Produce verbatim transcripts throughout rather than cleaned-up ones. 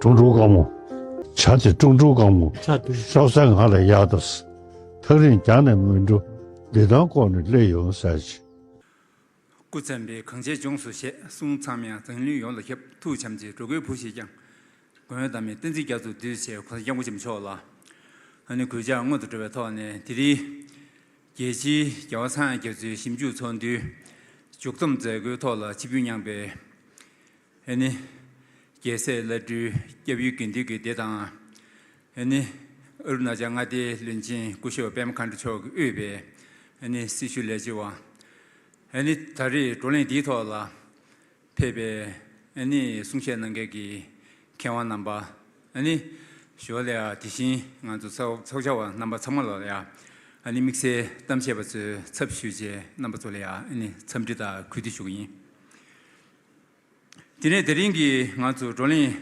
ཀྲུང་ཀྲུང་དཀར་མོ། བྱ་དེ་ཀྲུང་ཀྲུང་དཀར་མོ། བྱ་དེ་ཤོག་སེར་ང་ལ་གཡར་དང་། ཐག་རིང་རྒྱང་ནས་མི་འགྲོ། འདི་དང་ལྐོག་ནས་སླེབས་ཡོང་ཟེར་ཅིག་སྐུ་མཚམས་པའི་གངས་ཅན་ལྗོངས་སུ་གཤེགས། གསུང་ཚངས་དབྱངས་འཛམ་གླིང་ཡོངས་ལ་ཁྱབ། ཐུགས་བྱམས་ཆེ་འགྲོ་ཀུན་བུ་ཞིག་ཀྱང་། མགོན་དམ་པའི་བསྟན་འཛིན་རྒྱ་མཚོ་འདུས་བྱས། གོང་ས་སྐྱབས་མགོན་ཆེན་པོ་མཆོག་ལ། ཨ་ནི་གུས་ཕྱག་སྔོན་དུ་འགྲོ་བའི་ཐོག་ནས། དེ་རིང་རྒྱལ་སྤྱིའི་རྒྱལ་བ་ཚངས་དབྱངས་རྒྱ་མཚོའི་ཞིབ་འཇུག་ཚོགས་འདུའི་མཇུག་བསྡོམས་མཛད་སྒོའི་ཐོག་ལ་ཆིབས་བསྒྱུར་མཉམ་པའི། ཨ་ནི་རྒྱལ་སྲས་བླ་སྤྲུལ་སྐྱབས་ཡུལ་དགེ་འདུན་གྱི་སྡེ་དང་། ཨ་ནི་ཨ་རུ་ན་ཅལ་མངའ་སྡེའི་བློན་ཆེན་སྐུ་ཞབས་པད་མ་མཁའ་འགྲོ་མཆོག་གིས་དབུས་པའི་ཨ་ནི་སྲི་ཞུ་ལས་བྱེད་པ། ཨ་ནི་ད་རེས་བགྲོ་གླེང་འདིའི་ཐོག་ལ་ཕེབས་པའི་ཨ་ནི་གསུང་བཤད་གནང་མཁན་གྱི་མཁས་དབང་རྣམ་པ། ཨ་ནི་ཞོར་ལ་ཡང་དེ་བཞིན་ང་ཚོ་ཚོགས་ཚོགས་བཅར་བ་རྣམ་པ་ཚང་མ་ལ་ཡང་། ཨ་ནི་དམིགས་བསལ་གཏམ་བཤད་པ་ཚོའི་ཚབ་ཞུས་བྱས་རྣམ་པ་ཚོ་ལ་ཡང་ཨ་ནི་འཚམས་འདྲི་དང་གུས་འདུད་ཞུ་གི་ཡིན། དེ་ནས་དེ་རིང་གི་ང་ཚོ་བགྲོ་གླེང་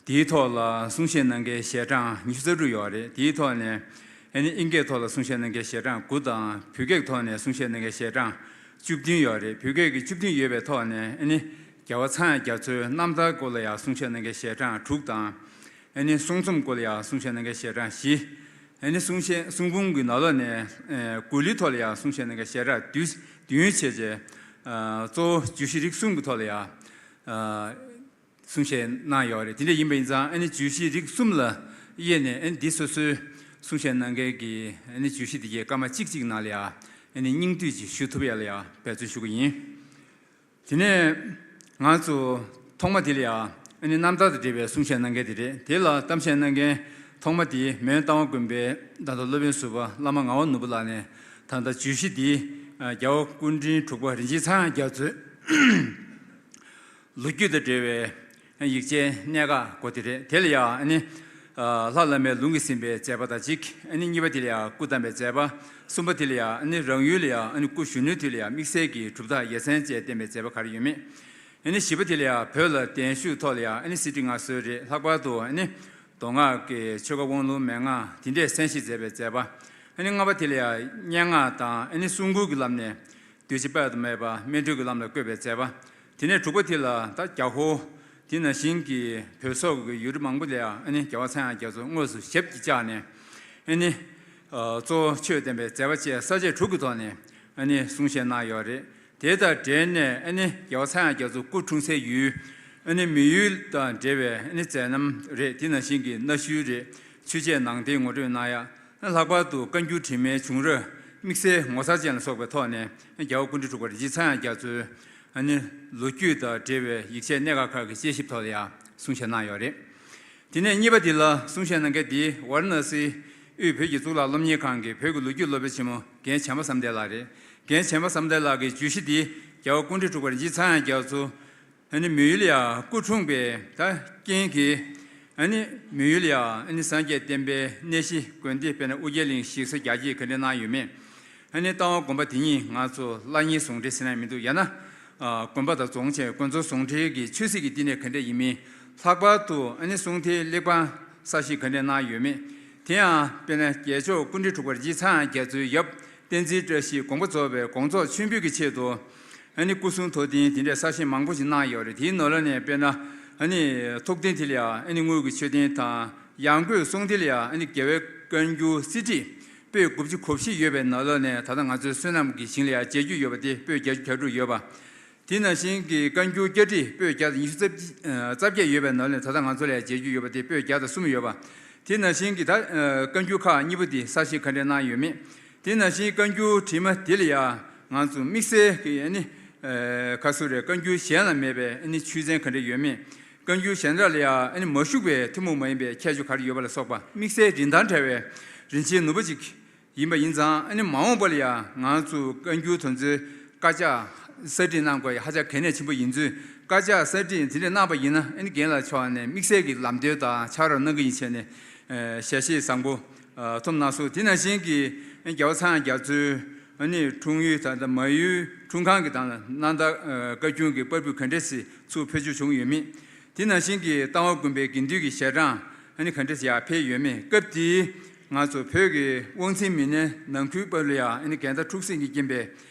དེའི་ཐོག་ལ་གསུང་བཤད་གནང་མཁན་ཞལ་གྲངས་ཉི་ཤུ་རྩ་དྲུག་ཡོད་རེད། དེའི་ཐོག་ནས་ཨ་ནི་ཨིན་སྐད་ཐོག་ལ་གསུང་བཤད་གནང་མཁན་ཞལ་གྲངས་དགུ་དང་། བོད་སྐད་ཐོག་ནས་གསུང་བཤད་གནང་མཁན་ཞལ་གྲངས་བཅུ་བདུན་ཡོད་རེད། བོད་སྐད་ཀྱི་བཅུ་བདུན་ཡོད་པའི་ཐོག་ནས་ཨ་ནི་རྒྱལ་བ་ཚངས་དབྱངས་རྒྱ་མཚོའི་རྣམ་ཐར་སྐོར་ལ་ཡང་གསུང་བཤད་གནང་མཁན་ཞལ་གྲངས་དྲུག་དང་། ཨ་ནི་གསུང་རྩོམ་སྐོར་ལ་ཡང་གསུང་བཤད་གནང་མཁན་ཞལ་གྲངས་བཞི། ཨ་ནི་གསུང་བཤད་གསུང་འབུམ་གྱི་ནང་ལོགས་ནས་ཨ་གོ་ལའི་ཐོག་ལ་ཡང་གསུང་བཤད་གནང་མཁན་ཞལ་གྲངས་བདུན་བདུན་བྱས་བྱས། ཨ་གཙོ་བོ་བརྗོད་གཞི་རིགས་གསུམ་གྱི་ཐོག་ལ་ཡང་ཨ་གསུང་བཤད་གནང་ཡོད་རེད། དེ་འདྲ་ཡིན་པ་ཡིན་ཙང་ཨ་ནི་བརྗོད་གཞི་རིགས་གསུམ་ལ་དབྱེ་ནས་ཨ་ནི་འདི་སོ་སོའི་གསུང་བཤད་གནང་མཁན་གྱི་ཨ་ནི་བརྗོད་གཞི་དེ་གའི་སྐར་མ་གཅིག་གཅིག་ནང་ལ་ཡང་ཨ་ནི་སྙིང་བསྡུས་ཅིག་ཞུ་ཐུབ་ཡ་ལ་ཡང་འབད་བརྩོན་ཞུ་གི་ཡིན། དེ་ནས་ང་ཚོ་ཐོག་མ་དེ་ལ་ཡང་ཨ་ནི་རྣམ་ཐར་དང་འབྲེལ་བའི་གསུང་བཤད་གནང་མཁན་དེ་རེད། དེ་ལ་གཏམ་བཤད་གནང་མཁན་ཐོག་མ་དེ་མོན་རྟ་དབང་དགོན་པའི་ད་ལྟ་སློབ་དཔོན་ཟུར་པ་བླ་མ་ངག་དབང་ནོར་བུ་ལགས་ནས། ད་ལྟ་བརྗོད་གཞི་འདི་རྒྱལ་བ་སྐུ་ཕྲེང་དྲུག་པ་རིན་ཆེན་ཚངས་དབྱངས་རྒྱ་མཚོའི་ལོ་རྒྱུས་དང་འབྲེལ་བའི་ཡིག་ཆའི་གནད་འགག་སྐོར་དེ་རེད། དེ་ལ་ཡང་ཨ་ནི་ལྷ་བླ་མའི་ལུང་གིས་ཟིན་པའི་མཛད་པ་དང་གཅིག་ཨ་ནི་གཉིས་པ་དེ་ལ་ཡང་སྐུ་བལྟམས་པའི་མཛད་པ། གསུམ་པ་དེ་ལ་ཡང་ཨ་ནི་རང་ཡུལ་ལ་ཡང་ཨ་ནི་སྐུ་གཞོན་ནུའི་དུས་ལ་ཡང་དམིགས་བསལ་གྱི་གྲུབ་རྟགས་ཡ་མཚན་བཅས་བསྟན་པའི་མཛད་པ་ག་རེ་ཡོད་མེད། ཨ་ནི་བཞི་པ་དེ་ལ་ཡང་བོད་ལ་གདན་ཞུས་ཐོག་ལ་ཡང་ཨ་ནི་གསེར་ཁྲི་མངའ་གསོལ་རེད། ལྷག་པར་དུ་ཨ་ནི་མདོ་སྔགས་ཀྱི་ཆོས་བཀའ་དབང་ལུང་མན་ངག་དེ་འདྲས་གསན་བཞེས་མཛད་པའི་མཛད་པ། ཨ་ནི་ལྔ་པ་དེ་ལ་ཡང་སྙན་ངག་དང་ཨ་ནི་གསུང་མགུར་གྱི་ལམ་ནས་གདུལ་བྱ་དཔག་ཏུ་མེད་པ་སྨིན་གྲོལ་གྱི་ལམ་ལ་བཀོད་པའི་མཛད་པ། དེ་ནས་དྲུག་པ་དེ་ལ་ད་རྒྱ་ཧོར། དེ་ནང་བཞིན་གྱི་བོད་སོག་གི་ཡུལ་གྲུ་མང་པོ་ལ་ཡང་ཨ་ནི་རྒྱལ་བ་ཚངས་དབྱངས་རྒྱ་མཚོ་དངོས་སུ་ཞབས་ཀྱིས་བཅགས་ནས། ཨ་ནི་གཙོ་བོ་ཆོས་བསྟན་པའི་མཛད་པ་བཅས་ས་བཅད་དྲུག་གི་ཐོག་ནས་ཨ་ནི་གསུང་བཤད་གནང་ཡོད་རེད། དེ་དང་འབྲེལ་ནས་ཨ་ནི་རྒྱལ་བ་ཚངས་དབྱངས་རྒྱ་མཚོ་སྐུ་འཁྲུངས་སའི་ཡུལ། ཨ་ནི་མི་ཡུལ་དང་འབྲེལ་བའི་ཨ་ནི་མཛད་རྣམ་རེད། དེ་ནང་བཞིན་གྱི་གནའ་ཤུལ་རེད། ཆོས་འཆད་ནང་བསྟན་ངོ་སྤྲོད་གནང་ཡ། ལྷག་པར་དུ་བཀའ་འགྱུར་བྲིས་མའི་བྱུང་རབས་དམིགས་བསལ་ངོ་མཚར་ཅན་ལ་སོགས་པའི་ཐོག་ནས་རྒྱལ་བ་སྐུ་ཕྲེང་དྲུག་པ་རིན་ཆེན་ཚངས་དབྱངས་རྒྱ་མཚོའི་ཨ་ནི་ལོ་རྒྱུས་དང་འབྲེལ་བའི་ཡིག་ཆའི་གནད་འགག་ཁག་གི་དཔྱད་ཞིབ་ཐོག་ལ་ཡང་གསུང་བཤད་གནང་ཡོད་རེད། དེ་ནས་གཉིས་པ་དེ་ལ་གསུང་བཤད་གནང་མཁན་དེ་ཝཱ་ར་ཎ་སི་དབུས་བོད་ཀྱི་གཙུག་ལག་སློབ་གཉེར་ཁང་གི་བོད་ཀྱི་ལོ་རྒྱུས་སློབ་དཔོན་ཆེན་མོ་རྒན་བྱམས་པ་བསམ་གཏན་ལགས་རེད། རྒན་བྱམས་པ་བསམ་གཏན་ལགས་ཀྱི་བརྗོད་གཞི་དེ་རྒྱལ་བ་སྐུ་ཕྲེང་དྲུག་པ་རིན་ཆེན་ཚངས་དབྱངས་རྒྱ་མཚོ་ཨ་ནི་མི་ཡུལ་ལ་ཡང་སྐུ་འཁྲུངས་པའི་ད་རྐྱེན་གྱིས། ཨ་ནི་མི་ཡུལ་ལ་ཡང་ཨ་ནི་སངས་རྒྱས་བསྟན་པའི་གནས་གཞི་དགོན་སྡེ་དཔེར་ན་ཨོ་རྒྱན་གླིང་ཞིག་གསོ་རྒྱ་སྐྱེད་ག་འདྲས་གནང་ཡོད་མེད། ཨ་ནི་རྟ་དབང་དགོན་པ་དེ་ཉིད་ང་ཚོ་བླ་གཉན་ཟུང་འབྲེལ་ཟེར་ན་མི་འདུག་ཡང་ན་ཨ་དགོན་པ་དང་རྫོང་ཆེན་དགོན་རྫོང་ཟུང་འབྲེལ་གྱི་ཆོས་སྲིད་ཀྱི་བསྟི་གནས་ག་འདྲས་ཡིན་མིན། ལྷག་པར་དུ་ཨ་ནི་གསུང་ཐིག་གླེགས་བམ་གསར་བཞེངས་ག་འདྲས་གནང་ཡོད་མེད། དེ་ཡང་དཔེར་ན་རྒྱལ་མཆོག་སྐུ་ཕྲེང་དྲུག་པ་རིན་ཆེན་ཚངས་དབྱངས་རྒྱ་མཚོའི་ཡབ་བསྟན་འཛིན་བཀྲ་ཤིས་དགོངས་པ་རྫོགས་པའི་དགོངས་རྫོགས་མཆོད་འབུལ་གྱི་ཆེད་དུ། ཨ་ནི་སྐུ་གསུང་ཐུགས་རྟེན་དེ་འདྲའི་གསར་བཞེངས་མང་པོ་ཞིག་གནང་ཡོད་རེད། དེའི་ནང་ལོགས་ནས་དཔེར་ན་ཨ་ནི་ཐུགས་རྟེན་དེ་ལ་ཡང་ཨ་ནི་དངུལ་གྱི་མཆོད་རྟེན་དང་། ཡང་སྒོས་གསུང་རྟེན་ལ་ཡང་ཨ་ནི་རྒྱལ་བའི་བཀའ་འགྱུར་གསེར་བྲིས་པོད་དགུ་བཅུ་གོ་བཞི་ཡོད་པའི་ནང་ལོགས་ནས་ད་ལྟ་ང་ཚོའི་བསོད་ནམས་ཀྱི་ཞིང་ལ་ཡང་མཇལ་རྒྱུ་ཡོད་པ་དེ་པོད་བརྒྱད་ཅུ་གྱ་དྲུག་ཡོད་པ། དེ་ནང་བཞིན་གྱི་བཀའ་འགྱུར་རྒྱ་བྲིས་པོད་བརྒྱ་དང་ཉི་ཤུ་རྩ་བརྒྱད་ཡོད་པའི་ནང་ལས་ད་ལྟ་ང་ཚོ་ལ་མཇལ་རྒྱུ་ཡོད་པ་དེ་པོད་བརྒྱ་དང་གསུམ་ཡོད་པ། དེ་ནང་བཞིན་གྱི་ད་བཀའ་འགྱུར་ཁག་གཉིས་པོ་དེ་གསར་བཞེངས་ག་འདྲས་གནང་ཡོད་མེད། དེ་ནང་བཞིན་བཀའ་འགྱུར་བྲིས་མ་དེ་ལ་ཡང་ང་ཚོ་དམིགས་བསལ་གྱི་ཨ་ནི་ཁ་སུ་རེ་བཀའ་འགྱུར་གཞན་ལ་མེད་པའི་ཨ་ནི་ཆོས་ཚན་ག་འདྲས་ཡོད་མེད། བཀའ་འགྱུར་གཞན་དག་ལ་ཡང་ཨ་ནི་མ་ཞུགས་པའི་ཐུན་མོང་མ་ཡིན་པའི་ཁྱད་ཆོས་ག་རེ་ཡོད་པ་ལ་སོགས་པ་དམིགས་བསལ་རིན་ཐང་བྲལ་བའི་རིན་ཆེན་ནོར་བུ་ཅིག་ཡིན་པ་ཡིན་ཙང་། ཨ་ནི་མ་འོངས་པ་ལ་ཡང་ང་ཚོ་བཀའ་འགྱུར་དེ་ཚོའི་དཀར་ཆག་གསར་བསྒྲིགས་གནང་དགོས་ཡ་ཧ་ཅང་གལ་གནད་ཆེན་པོ་ཡིན་ཚུལ། དཀར་ཆག་གསར་བསྒྲིགས་དེ་འདྲས་གནང་པ་ཡིན་ན། ཨ་ནི་རྒན་ལགས་མཆོག་ནས་དམིགས་བསལ་གྱི་ལམ་སྟོན་དང་ཕྱག་རོགས་གནང་གི་ཡིན་ཟེར་ནས་ཞལ་བཞེས་བཟང་པོ་ཐོབ་གནང་སོང་། དེ་ནང་བཞིན་གྱི་རྒྱལ་བ་ཚངས་དབྱངས་རྒྱ་མཚོའི་ཨ་ནི་འཁྲུངས་ཡུལ་ད་ལྟ་མ་ཡུལ་འཁྲུངས་ཁང་གི་དང་གནང་སྟངས། བཀའ་ཁྱུང་གི་པར་འབུལ་ག་འདྲས་སེ་ཚུར་ཕུལ་རྒྱུ་བྱུང་ཡོད་མེད། དེ་ནང་བཞིན་གྱི་རྟ་དབང་དགོན་པའི་དགེ་འདུན་གྱི་ཞལ་གྲངས་ཨ་ནི་ག་འདྲས་ཡར་ཕེབས་ཡོད་མེད། སྐབས་དེའི་ང་ཚོ་བོད་ཀྱི་དབང་འཛིན་མི་སྣའི་ནང་ཁུལ་བར་ལ་ཡང་ཨ་ནི་འགལ་ཟླ་འཁྲུག་ཟིང་གིས་རྐྱེན་པས་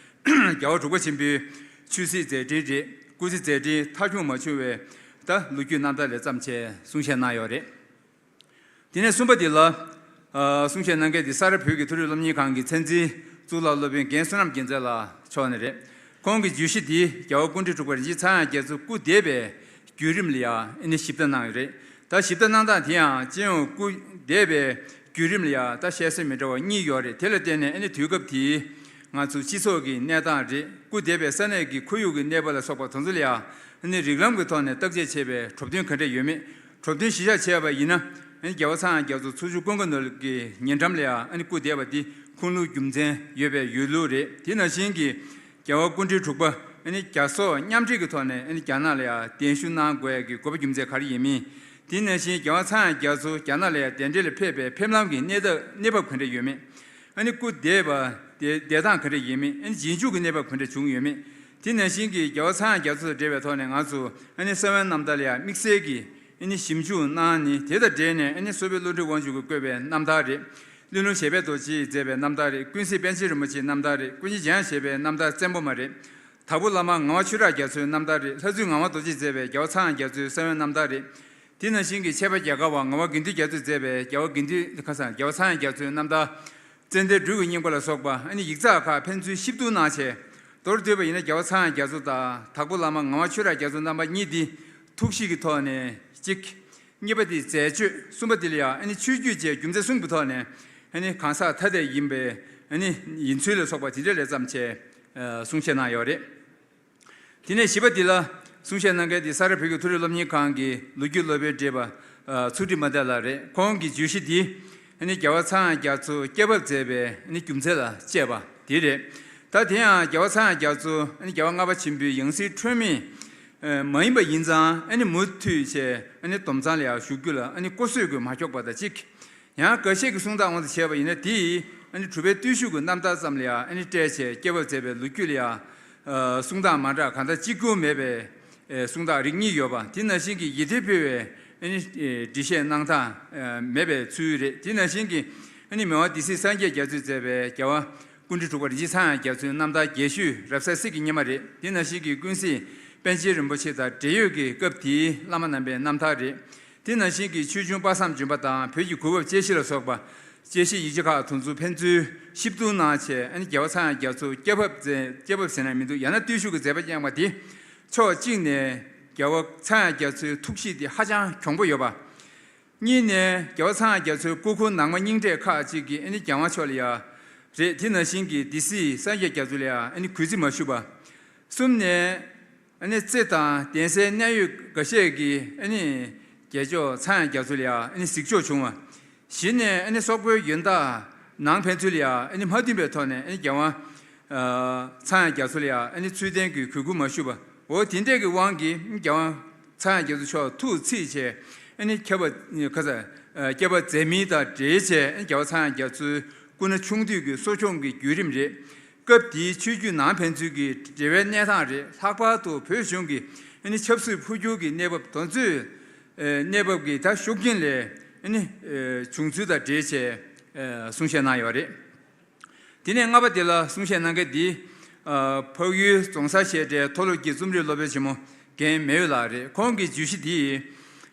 རྒྱལ་བ་འབྲུག་པ་ཆེན་པོའི་ཆོས་སྲིད་མཛད་འཕྲིན་རེད། སྐུ་ཚེ་མཛད་འཕྲིན་མཐའ་འཁྱོངས་མ་བྱུང་བའི་ ད་ལོ་རྒྱུས་རྣམ་ཐར་ལས་ཙམ་བྱས་གསུང་བཤད་གནང་ཡོད་རེད། དེ་ནས་གསུམ་པ་འདི་ལ། ཨ། གསུང་བཤད་གནང་མཁན་འདི་ས་རཱ་བོད་ཀྱི་མཐོ་རིམ་སློབ་གཉེར་ཁང་གི་མཚན་འཛིན་གཙུག་ལག་སློབ་དཔོན་རྒན་བསོད་ནམས་རྒྱལ་མཚན་ལགས་མཆོག་ནས་རེད། ཁོང་གི་བརྗོད་གཞི་འདི་རྒྱལ་བ་སྐུ་ཕྲེང་དྲུག་པ་རིན་ཆེན་ཚངས་དབྱངས་རྒྱ་མཚོ་སྐུ་འདས་པའི་བརྒྱུད་རིམ་ལ་ཡང་ཨ་ནི་ཞིབ་ལྟ་གནང་ཡོད་རེད། ད་ཞིབ་ལྟ་གནང་སྟངས་དེ་ཡང་སྤྱི་ཡོངས་སྐུ་འདས་པའི་བརྒྱུད་རིམ་ལ་ཡང་ད་བཤད་སྲོལ་མི་འདྲ་བ་གཉིས་ཡོད་རེད། དེ་ལ་བརྟེན་ནས་ཨ་ནི་དུས་སྐབས་དེའི་ང་ཚོ་སྤྱི་ཚོགས་ཀྱི་གནས་སྟངས་རེད། སྐུ་འདས་པའི་ས་གནས་ཀྱི་ཁོར་ཡུག་གི་གནས་བབ་ལ་སོགས་པ་དེ་ཚོ་ལ་ཡང་ཨ་ནི་རིགས་ལམ་གྱི་ཐོག་ནས་བརྟག་དཔྱད་བྱས་པའི་གྲུབ་དོན་ག་འདྲ་ཡོད་མེད། གྲུབ་དོན་གཞི་བཞག་བྱས་པ་ཡིན་ན། ཨ་ནི་རྒྱལ་བ་ཚངས་དབྱངས་རྒྱ་མཚོ་ཚོགས་ཆུང་ཀུན་དགའ་ནོར་གྱི་ཉེ་འགྲམ་ལ་ཡང་ཨ་ནི་སྐུ་འདས་པ་འདི་ཁུངས་ལུང་རྒྱུ་མཚན་ཡོད་པའི་ཡོད་ལུགས་རེད། དེ་ནང་བཞིན་གྱི་རྒྱལ་བ་སྐུ་ཕྲེང་དྲུག་པ་ཨ་ནི་རྒྱ་སོག་མཉམ་འབྲེལ་གྱི་ཐོག་ནས་ཨ་ནི་རྒྱ་ནག་ལ་ཡང་གདན་ཞུ་གནང་དགོས་ཡ་གི་དགོས་པ་རྒྱུ་མཚན་ག་རེ་ཡིན་མིན། དེ་ནང་བཞིན་རྒྱལ་བ་ཚངས་དབྱངས་རྒྱ་མཚོ་རྒྱ་ནག་ལ་ཡང་གདན་འདྲེན་ལ་ཕེབས་པའི་ཕེབས་ལམ་གྱི་གནས་སྟངས་གནས་བབ་ག་འདྲ་ཡོད་མེད། ཨ་ནི་སྐུ་འདས་པ་དེ་བསྡད་སྟངས་ག་འདྲ་ཡིན་མིན། ཨ་ནི་རྗེས་འཇུག་གི་གནས་བབ་ག་འདྲ་བྱུང་ཡོད་མེད། དེ་ནང་བཞིན་གྱི་རྒྱལ་བ་ཚངས་དབྱངས་རྒྱ་མཚོ་དང་འབྲེལ་བའི་ཐོག་ནས་ང་ཚོ་ཨ་ནི་ས་བོན་རྣམ་ཐར་ལ་ཡང་དམིགས་བསལ་གྱི་ཨ་ནི་ཞིབ་འཇུག་གནང་ནི། དེ་དང་འབྲེལ་ནས་ཨ་ནི་གསོ་བའི་བློ་གྲོས་དབང་ཕྱུག་གིས་བཀོད་པའི་རྣམ་ཐར་རེད། གླིང་ལུང་ཞབས་པད་རྡོ་རྗེས་མཛད་པའི་རྣམ་ཐར་རེད། ཀུན་གཟིགས་པཎ་ཆེན་རིན་པོ་ཆེའི་རྣམ་ཐར་རེད། ཀུན་མཁྱེན་འཇམ་དབྱངས་བཞད་པའི་རྣམ་ཐར་བཙན་པོ་མ་རེད། དྭགས་པོ་བླ་མ་ངག་དབང་ཆོས་གྲགས་རྒྱ་མཚོའི་རྣམ་ཐར་རེད། ལྷ་རྫུས་ངག་དབང་རྡོ་རྗེས་མཛད་པའི་རྒྱལ་བ་ཚངས་དབྱངས་རྒྱ་མཚོའི་ས་བོན་རྣམ་ཐར་རེད། དེ་ནང་བཞིན་གྱི་འཆད་པ་རྒྱལ་དཀའ་བ་ངག་དབང་དགེ་འདུན་རྒྱ་མཚོས་མཛད་པའི་རྒྱལ་བ་དགེ་འདུན་ཁ་སང་རྒྱལ་བ་ཚངས་དབྱངས་རྒྱ་མཚོའི་རྣམ་ཐར། ཙན་དན་སྦྲུལ་གྱི་སྙིང་པོ་ལ་སོགས་པ་ཨ་ནི་ཡིག་ཚགས་ཁག་ཕན་ཚུན་ཞིབ་ཏུ་གནང་བྱས། མདོར་བསྡུས་པ་ཡིན་ན་རྒྱལ་བ་ཚངས་དབྱངས་རྒྱ་མཚོ་དང་དྭགས་པོ་བླ་མ་ངག་དབང་ཆོས་གྲགས་རྒྱ་མཚོ་རྣམ་པ་གཉིས་འདི་ཐུགས་གཤིས་ཀྱི་ཐོག་ནས་གཅིག་གཉིས་པ་དེ་མཛད་སྤྱོད། གསུམ་པ་དེ་ལ་ཡང་ཨ་ནི་ཆོས་བརྒྱུད་བཅས་རྒྱུ་མཚན་གསུམ་གྱི་ཐོག་ནས་ཨ་ནི་གང་ཟག་ཐ་དད་ཡིན་པའི་ཨ་ནི་ཡིན་ཚུལ་ལ་སོགས་པ་དེ་འདྲ་ལས་ཙམ་བྱས་གསུང་བཤད་གནང་ཡོད་རེད། དེ་ནས་བཞི་པ་འདི་ལ་གསུང་བཤད་གནང་མཁན་དེ་ས་རཱ་བོད་ཀྱི་མཐོ་རིམ་སློབ་གཉེར་ཁང་གི་ལོ་རྒྱུས་སློབ་དཔོན་བགྲེས་པ་ཚུལ་ཁྲིམས་དམར་ལྡན་ལགས་རེད། ཁོང་གི་བརྗོད་གཞི་འདི་ཨ་ནི་རྒྱལ་བ་ཚངས་དབྱངས་རྒྱ་མཚོ་སྐྱེས་བབ་མཛད་པའི་ཨ་ནི་རྒྱུ་མཚན་ལ་དཔྱད་པ་དེ་རེད། ད་དེ་ཡང་རྒྱལ་བ་ཚངས་དབྱངས་རྒྱ་མཚོ་ཨ་ནི་རྒྱལ་བ་ལྔ་པ་ཆེན་པོའི་ཡང་སྲིད་འཁྲུལ་མེད་མ་ཡིན་པ་ཡིན་ཙང་ཨ་ནི་མུ་མཐུད་བྱས་ཨ་ནི་སྡོམ་ཚང་ལ་ཡང་བཞུགས་རྒྱུ་ལ་ཨ་ནི་ལྐོག་གསོད་ཀྱིས་མ་འཁྱོག་པ་དང་གཅིག་ཡང་འགའ་ཤས་ཀྱི་གསུང་སྟངས་དབང་དུ་བྱས་པ་ཡིན་ན། དེ་ཡིས་ཨ་ནི་གྲུབ་པའི་བརྟུལ་ཞུགས་ཀྱི་རྣམ་ཐར་ཙམ་ལ་ཡང་ཨ་ནི་སྤྲད་བྱས་སྐྱེས་བབ་མཛད་པའི་ལོ་རྒྱུས་ལ་ཡང་གསུང་སྟངས་མ་འདྲ་གང་ལྟར་གཅིག་མཚུངས་མེད་པའི་གསུང་སྟངས་རིགས་གཉིས་ཡོད་པ། དེ་ནང་བཞིན་གྱི་ཡིད་བརྟན་འཕེར་བའི་ཨ་ནི་འགྲེལ་བཤད་གནང་སྟངས་མེད་པའི་ཚུལ་རེད། དེ་ནང་བཞིན་གྱི་ཨ་ནི་མི་དབང་སྡེ་སྲིད་སངས་རྒྱས་རྒྱ་མཚོས་མཛད་པའི་རྒྱལ་བ་སྐུ་ཕྲེང་དྲུག་པ་རིན་ཆེན་ཚངས་དབྱངས་རྒྱ་མཚོའི་རྣམ་ཐར་རྒྱས་ཤོས་རབ་གསལ་གཟིགས་ཀྱི་སྙེ་མ་རེད། དེ་ནང་བཞིན་གྱི་ཀུན་གཟིགས་པཎ་ཆེན་རིན་པོ་ཆེ་དང་འབྲེལ་ཡོད་ཀྱི་སྐབས་དེའི་བླ་མ་རྣམ་པའི་རྣམ་ཐར་རེད། དེ་ནང་བཞིན་གྱི་ཆོས་འབྱུང་དཔག་བསམ་ལྗོན་པ་དང་བོད་ཀྱི་གོ་བབ་དཔྱད་གཞི་ལ་སོགས་པ་དཔྱད་གཞི་ཡིག་ཆ་ཁག་དེ་ཚོ་ཕན་ཚུན་ཞིབ་ཏུ་གནང་བྱས། ཨ་ནི་རྒྱལ་བ་ཚངས་དབྱངས་རྒྱ་མཚོ་སྐྱེས་བབ་མཛད་སྐྱེས་བབ་ཟེར་ན་མི་འདུག་ཡང་ན་བརྟུལ་ཞུགས་ཀྱི་མཛད་པ་བསྐྱངས་པ་དེ་ཕྱོགས་གཅིག་ནས་རྒྱལ་བ་ཚངས་དབྱངས་རྒྱ་མཚོའི་ཐུགས་གཤིས་དེ་ཧ་ཅང་གྱོང་པོ་ཡོད་པ། གཉིས་ནས་རྒྱལ་བ་ཚངས་དབྱངས་རྒྱ་མཚོའི་སྐུ་འཁོར་ནང་མ་རྙིང་གྲས་ཁག་ཅིག་གིས་ཨ་ནི་རྒྱལ་དབང་མཆོག་ལ་ཡང་རེད། དེ་ནང་བཞིན་གྱི་སྡེ་སྲིད་སངས་རྒྱས་རྒྱ་མཚོ་ལ་ཡང་ཨ་ནི་གུས་བརྩི་མ་ཞུ་བ། གསུམ་ནས་ཨ་ནི་རྩེ་དང་གདན་སའི་གནད་ཡོད་འགའ་ཤས་ཀྱིས་ཨ་ནི་རྒྱལ་མཆོག་ཚངས་དབྱངས་རྒྱ་མཚོ་ལ་ཡང་ཨ་ནི་གཟིགས་ཕྱོགས་བྱུང་བ། བཞི་ནས་ཨ་ནི་སོག་པོའི་ཡོན་བདག་ནང་ཕན་ཚུན་ལ་ཡང་ཨ་ནི་མ་མཐུན་པའི་ཐོག་ནས་ཨ་ནི་རྒྱལ་དབང་ཚངས་དབྱངས་རྒྱ་མཚོ་ལ་ཡང་ཨ་ནི་ཚུལ་ལྡན་གྱི་གུས་བཀུར་མ་ཞུ་བ། འོ་དེ་འདྲས་ཀྱི་དབང་གིས་རྒྱལ་དབང་ཚངས་དབྱངས་རྒྱ་མཚོ་མཆོག་ཐུགས་འཚིག་བྱས་ཨ་ནི་ཁྱབ་པ་ཁ་ས་སྐྱེས་པ་མཛད་མིན་དང་འབྲེལ་བྱས་ཨ་ནི་རྒྱལ་བ་ཚངས་དབྱངས་རྒྱ་མཚོའི་སྐུ་ན་ཆུང་དུས་ཀྱི་གསོ་སྐྱོང་གི་བརྒྱུད་རིམ་རེད། སྐབས་དེའི་ཆོས་བརྒྱུད་ནང་ཕན་ཚུན་གྱི་འབྲེལ་བའི་གནས་སྟངས་རེད། ལྷག་པར་དུ་བོད་གཞུང་གི་ཨ་ནི་ཆབ་སྲིད་འཕོ་འགྱུར་གྱི་གནས་བབ་དེ་ཚོའི་གནས་བབ་ཀྱི་ད་ཤུགས་རྐྱེན་ལས་ཨ་ནི་བྱུང་ཚུལ་དང་འབྲེལ་བྱས་གསུང་བཤད་གནང་ཡོད་རེད། དེ་ནས་ལྔ་པ་དེ་ལ་གསུང་བཤད་གནང་མཁན་འདི་འཕགས་ཡུལ་རྫོང་སར་བཤད་གྲྭའི་མཐོ་སློབ་ཀྱི་རྩོམ་རིག་སློབ་དཔོན་ཆེན་མོ་རྒན་མེ་འོད་ལགས་རེད། ཁོང་གི་བརྗོད་གཞི་འདི་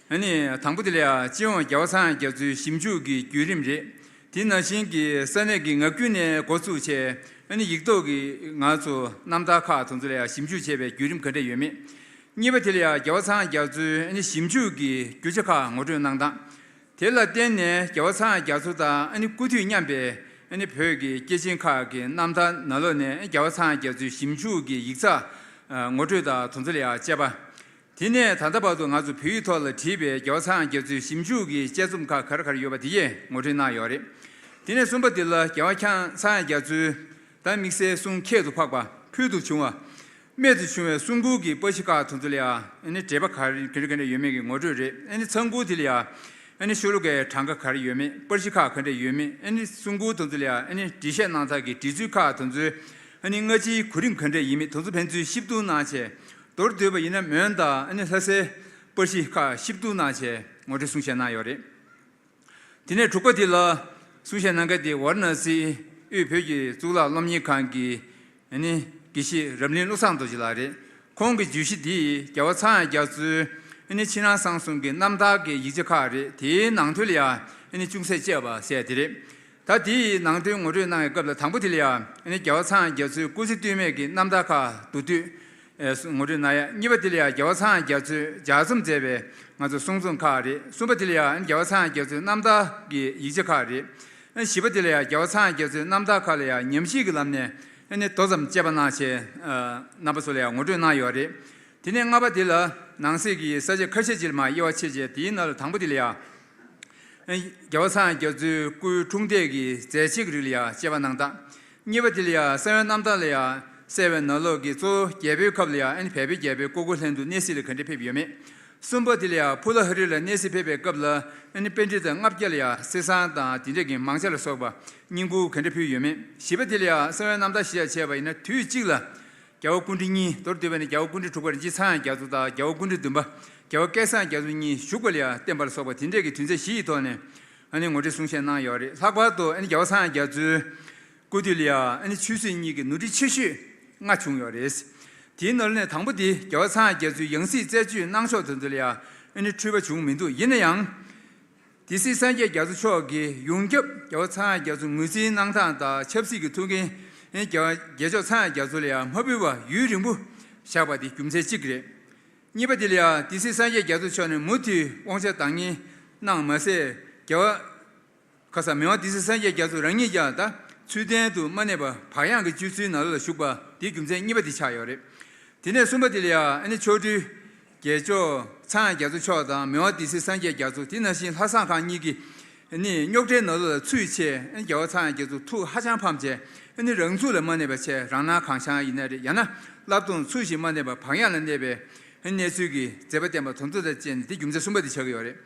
ཨ་ནི་དང་པོ་དེ་ལ་ཡང་སྤྱི་ཡོངས་རྒྱལ་བ་ཚངས་དབྱངས་རྒྱ་མཚོའི་ཞིབ་འཇུག་གི་བརྒྱུད་རིམ་རེད། དེ་ནང་བཞིན་གྱི་ས་གནས་ཀྱི་ངག་རྒྱུན་ནས་འགོ་བཙུགས་བྱས་ཨ་ནི་ཡིག་ཐོག་གི་ང་ཚོ་རྣམ་ཐར་ཁག་དེ་ཚོ་ལ་ཡང་ཞིབ་འཇུག་བྱས་པའི་བརྒྱུད་རིམ་ག་འདྲ་ཡོད་མེད། གཉིས་པ་དེ་ལ་ཡང་རྒྱལ་བ་ཚངས་དབྱངས་རྒྱ་མཚོའི་ཨ་ནི་ཞིབ་འཇུག་གི་རྒྱུ་ཆ་ཁག་ངོ་སྤྲོད་གནང་སྟངས། དེ་ལ་བརྟེན་ནས་རྒྱལ་བ་ཚངས་དབྱངས་རྒྱ་མཚོ་དང་ཨ་ནི་སྐུ་དུས་མཉམ་པའི་ཨ་ནི་བོད་ཀྱི་སྐྱེས་ཆེན་ཁག་གི་རྣམ་ཐར་ནང་ལོགས་ནས་རྒྱལ་བ་ཚངས་དབྱངས་རྒྱ་མཚོའི་ཞིབ་འཇུག་གི་ཡིག་ཚགས་ངོ་སྤྲོད་དང་དེ་ཚོ་ལ་ཡང་དཔྱད་པ། དེ་ནས་ད་ལྟ་བར་དུ་ང་ཚོ་བོད་ཡིག་ཐོག་ལ་བྲིས་པའི་རྒྱལ་བ་ཚངས་དབྱངས་རྒྱ་མཚོའི་ཞིབ་འཇུག་གི་དཔྱད་རྩོམ་ཁག་ག་རེ་ག་རེ་ཡོད་པ་དེ་ཡང་ངོ་སྤྲོད་གནང་ཡོད་རེད། དེ་ནས་གསུམ་པ་དེ་ལ་རྒྱལ་བ་ཚངས་དབྱངས་རྒྱ་མཚོའི་ད་དམིགས་བསལ་གསུང་ཁྱད་དུ་འཕགས་པ་ཕུལ་དུ་བྱུང་བ། རྨད་དུ་བྱུང་བའི་གསུང་མགུར་གྱི་པར་གཞི་ཁག་དེ་ཚོ་ལ་ཡང་ཨ་ནི་འགྲེལ་པ་ག་རེ་ག་འདྲ་ག་འདྲ་ཡོད་མེད་ཀྱི་ངོ་སྤྲོད་རེད། ཨ་ནི་ཚང་མགུར་དེ་ལ་ཡང་ཨ་ནི་ཤོ་ལོ་ཀའི་གྲངས་ཀ་ག་རེ་ཡོད་མེད། པར་གཞི་ཁག་ག་འདྲ་ཡོད་མེད། ཨ་ནི་གསུང་མགུར་དེ་ཚོ་ལ་ཡང་ཨ་ནི་འགྲེལ་བཤད་གནང་ཐབས་ཀྱི་འགྲེལ་ཚུལ་ཁག་དེ་ཚོའི་ཨ་ནི་སྔ་ཕྱིའི་གོ་རིམ་ག་འདྲ་ཡིན་མིན་དེ་ཚོ་ཕན་ཚུན་ཞིབ་ཏུ་གནང་བྱས། མདོར་བསྡུས་པ་ཡིན་ན་མོན་དང་ཨ་ནི་ལྷ་སའི་པར་གཞི་ཁག་ཞིབ་ཏུ་གནང་བྱས་ངོ་སྤྲོད་གསུང་བཤད་གནང་ཡོད་རེད། དེ་ནས་དྲུག་པ་དེ་ལ་གསུང་བཤད་གནང་མཁན་དེ་ཝཱ་ར་ཎ་སིའི་དབུས་བོད་ཀྱི་གཙུག་ལག་སློབ་གཉེར་ཁང་གི་ཨ་ནི་དགེ་བཤེས་རབ་གླིང་བློ་བཟང་རྡོ་རྗེ་ལགས་རེད། ཁོང་གི་བརྗོད་གཞི་འདི་རྒྱལ་བ་ཚངས་དབྱངས་རྒྱ་མཚོའི་ ཨ་ནི་ཕྱི་ནང་གསང་གསུམ་གྱི་རྣམ་ཐར་གྱི་ཡིག་ཆ་ཁག་རེད། དེའི་ནང་དོན་ལ་ཡང་ཨ་ནི་ཅུང་ཟད་དཔྱད་པ་ཟེར་དེ་རེད། ད་དེའི་ནང་དོན་ངོ་སྤྲོད་གནང་བའི་སྐབས་ལ། དང་པོ་དེ་ལ་ཡང་ཨ་ནི་རྒྱལ་བ་ཚངས་དབྱངས་རྒྱ་མཚོའི་སྐུ་ཚེ་སྟོད་སྨད་ཀྱི་རྣམ་ཐར་ཁག་མདོར་བསྡུས་ཨེ་ངོ་སྤྲོད་གནང་ཡ། གཉིས་པ་དེ་ལ་ཡང་རྒྱལ་བ་ཚངས་དབྱངས་རྒྱ་མཚོས་ལྗགས་རྩོམ་མཛད་པའི་ང་ཚོ་གསུང་རྩོམ་ཁག་རེད། གསུམ་པ་དེ་ལ་ཡང་ཨ་ནི་རྒྱལ་བ་ཚངས་དབྱངས་རྒྱ་མཚོའི་རྣམ་ཐར་གྱི་ཡིག་ཆ་ཁག་རེད། ཨ་ནི་བཞི་པ་དེ་ལ་ཡང་རྒྱལ་བ་ཚངས་དབྱངས་རྒྱ་མཚོའི་རྣམ་ཐར་ཁག་ལ་ཡང་ཉམས་ཞིབ་ཀྱི་ལམ་ནས་ཨ་ནི་མདོ་ཙམ་དཔྱད་པ་གནང་བྱས། ཨ་རྣམ་པ་ཚོ་ལ་ཡང་ངོ་སྤྲོད་གནང་ཡོད་རེད། དེ་ནས་ལྔ་པ་དེ་ལ་ནང་གསེས་ཀྱི་ས་བཅད་ཁ་ཤས་ཅིག་ལ་མར་དབྱེ་བ་ཕྱེ་བྱས། དེའི་ནང་ལ་དང་པོ་དེ་ལ་ཡང་རྒྱལ་བ་ཚངས་དབྱངས་རྒྱ་མཚོའི་སྐུའི་འཁྲུངས་འདས་ཀྱི་མཛད་རྗེས་ཀྱི་རིགས་ལ་ཡང་དཔྱད་པ་གནང་སྟངས། གཉིས་པ་དེ་ལ་ཡང་གསང་བའི་རྣམ་ཐར་ལ་ཡང་གསལ་བའི་ནང་ལོགས་ཀྱི་གཙོ་བོ་རྒྱལ་པོའི་ཁབ་ལ་ཡང་ཨ་ནི་བལ་པོའི་རྒྱལ་པོའི་ཀོ་ཀོ་ལྷན་དུ་གནས་གཟིགས་ལ་ག་འདྲ་ཕེབས་ཡོད་མེད། གསུམ་པ་དེ་ལ་ཡང་ཕུ་ལ་ཧ་རི་ལ་གནས་གཟིགས་ཕེབས་པའི་སྐབས་ལ་ཨ་ནི་པཎྜི་ཏ་ལྔ་བརྒྱ་ལ་ཡང་གསེར་ཟངས་དང་དེ་འདྲས་ཀྱི་མང་ཆ་ལ་སོགས་པ་བསྙེན་བཀུར་ག་འདྲ་ཕུལ་ཡོད་མེད། བཞི་པ་དེ་ལ་ཡང་གསང་བའི་རྣམ་ཐར་གཞི་བཞག་བྱས་པ་ཡིན་ན། དུས་གཅིག་ལ་རྒྱལ་བ་སྐུ་ཕྲེང་གཉིས། མདོར་བསྡུས་པ་ན་རྒྱལ་བ་སྐུ་ཕྲེང་དྲུག་པ་རིན་ཆེན་ཚངས་དབྱངས་རྒྱ་མཚོ་དང་རྒྱལ་བ་སྐུ་ཕྲེང་བདུན་པ་རྒྱལ་བ་སྐལ་བཟང་རྒྱ་མཚོ་གཉིས་བཞུགས་པ་ལ་ཡང་བརྟེན་པ་ལ་སོགས་པ་དེ་འདྲས་ཀྱི་དོན་ཚན་བཞི་ཡི་ཐོག་ནས་ཨ་ནི་ངོ་སྤྲོད་གསུང་བཤད་གནང་ཡོད་རེད། ལྷག་པར་དུ་ཨ་ནི་རྒྱལ་བ་ཚངས་དབྱངས་རྒྱ་མཚོའི་སྐུ་དུས་ལ་ཡང་ཨ་ནི་ཆོས་སྲིད་གཉིས་ཀྱི་ནོར་འཁྲུལ་ཆེ་ཤོས་ལྔ་བྱུང་ཡོད་རེད། དེའི་ནང་ནས་དང་པོ་དེ་རྒྱལ་བ་ཚངས་དབྱངས་རྒྱ་མཚོའི་ཡང་སྲིད་རྩད་གཅོད་གནང་ཕྱོགས་དེ་ཚོ་ལ་ཡང་ཨ་ནི་འཁྲུལ་པ་བྱུང་མི་འདུག་ཡིན་ན་ཡང་། སྡེ་སྲིད་སངས་རྒྱས་རྒྱ་མཚོ་མཆོག་གིས་ཡོངས་ཁྱབ་རྒྱལ་བ་ཚངས་དབྱངས་རྒྱ་མཚོ་ངོས་འཛིན་གནང་སྟངས་དང་། ཆབ་སྲིད་ཀྱི་ཐུགས་འགན་ཨ་ནི་རྒྱལ་བ་རྒྱལ་མཆོག་ཚངས་དབྱངས་རྒྱ་མཚོ་ལ་ཡང་མ་ཕུལ་བར་ཡུན་རིང་པོ་བཞག་པ་དེ་རྒྱུ་མཚན་གཅིག་རེད། གཉིས་པ་དེ་ལ་ཡང་སྡེ་སྲིད་སངས་རྒྱས་རྒྱ་མཚོ་མཆོག་ནས་མུ་མཐུད་དབང་ཆ་བདག་གཉེར་གནང་མ་ཟད། རྒྱལ་བ་ཁ་ས་མི་དབང་སྡེ་སྲིད་སངས་རྒྱས་རྒྱ་མཚོ་རང་ཉིད་ཀྱང་ད་ཚུལ་ལྡན་དུ་མ་གནས་པར་བག་ཡངས་ཀྱི་སྤྱོད་ཚུལ་ནང་ལ་ཞུགས་པ་དེ་རྒྱུ་མཚན་གཉིས་པ་དེ་ཆགས་ཡོད་རེད། དེ་ནས་གསུམ་པ་དེ་ལ་ཡང་ཨ་ནི་མཆོག་སྤྲུལ་རྒྱལ་མཆོག་ཚངས་དབྱངས་རྒྱ་མཚོ་མཆོག་དང་། མི་དབང་སྡེ་སྲིད་སངས་རྒྱས་རྒྱ་མཚོ། དེ་ནང་བཞིན་ལྷ་བསངས་ཁང་གཉིས་ཀྱི་ཨ་ནི་རྙོག་དྲའི་ནང་ལོགས་ལ་ཚུད་བྱས། ཨ་ནི་རྒྱལ་བ་ཚངས་དབྱངས་རྒྱ་མཚོ་ཐུགས་ཧ་ཅང་ཕམ་བྱས། ཨ་ནི་རང་ཚུགས་ལ་མ་གནས་པ་བྱས། རང་སྣང་གང་བྱུང་ཡིན་ན་རེད། ཡང་ན་བསླབ་སྡོམ་ཚུལ་བཞིན་མ་གནས་པར་བག་ཡངས་ལ་གནས་པའི་ཨ་ནི་གནས་ཚུལ་གྱི་མཛད་པ་བསྟན་པ་དེ་ཚོ་དང་བཅས་ནས་དེ་རྒྱུ་མཚན་གསུམ་པ་དེ་ཆགས་ཀྱི་ཡོད་རེད།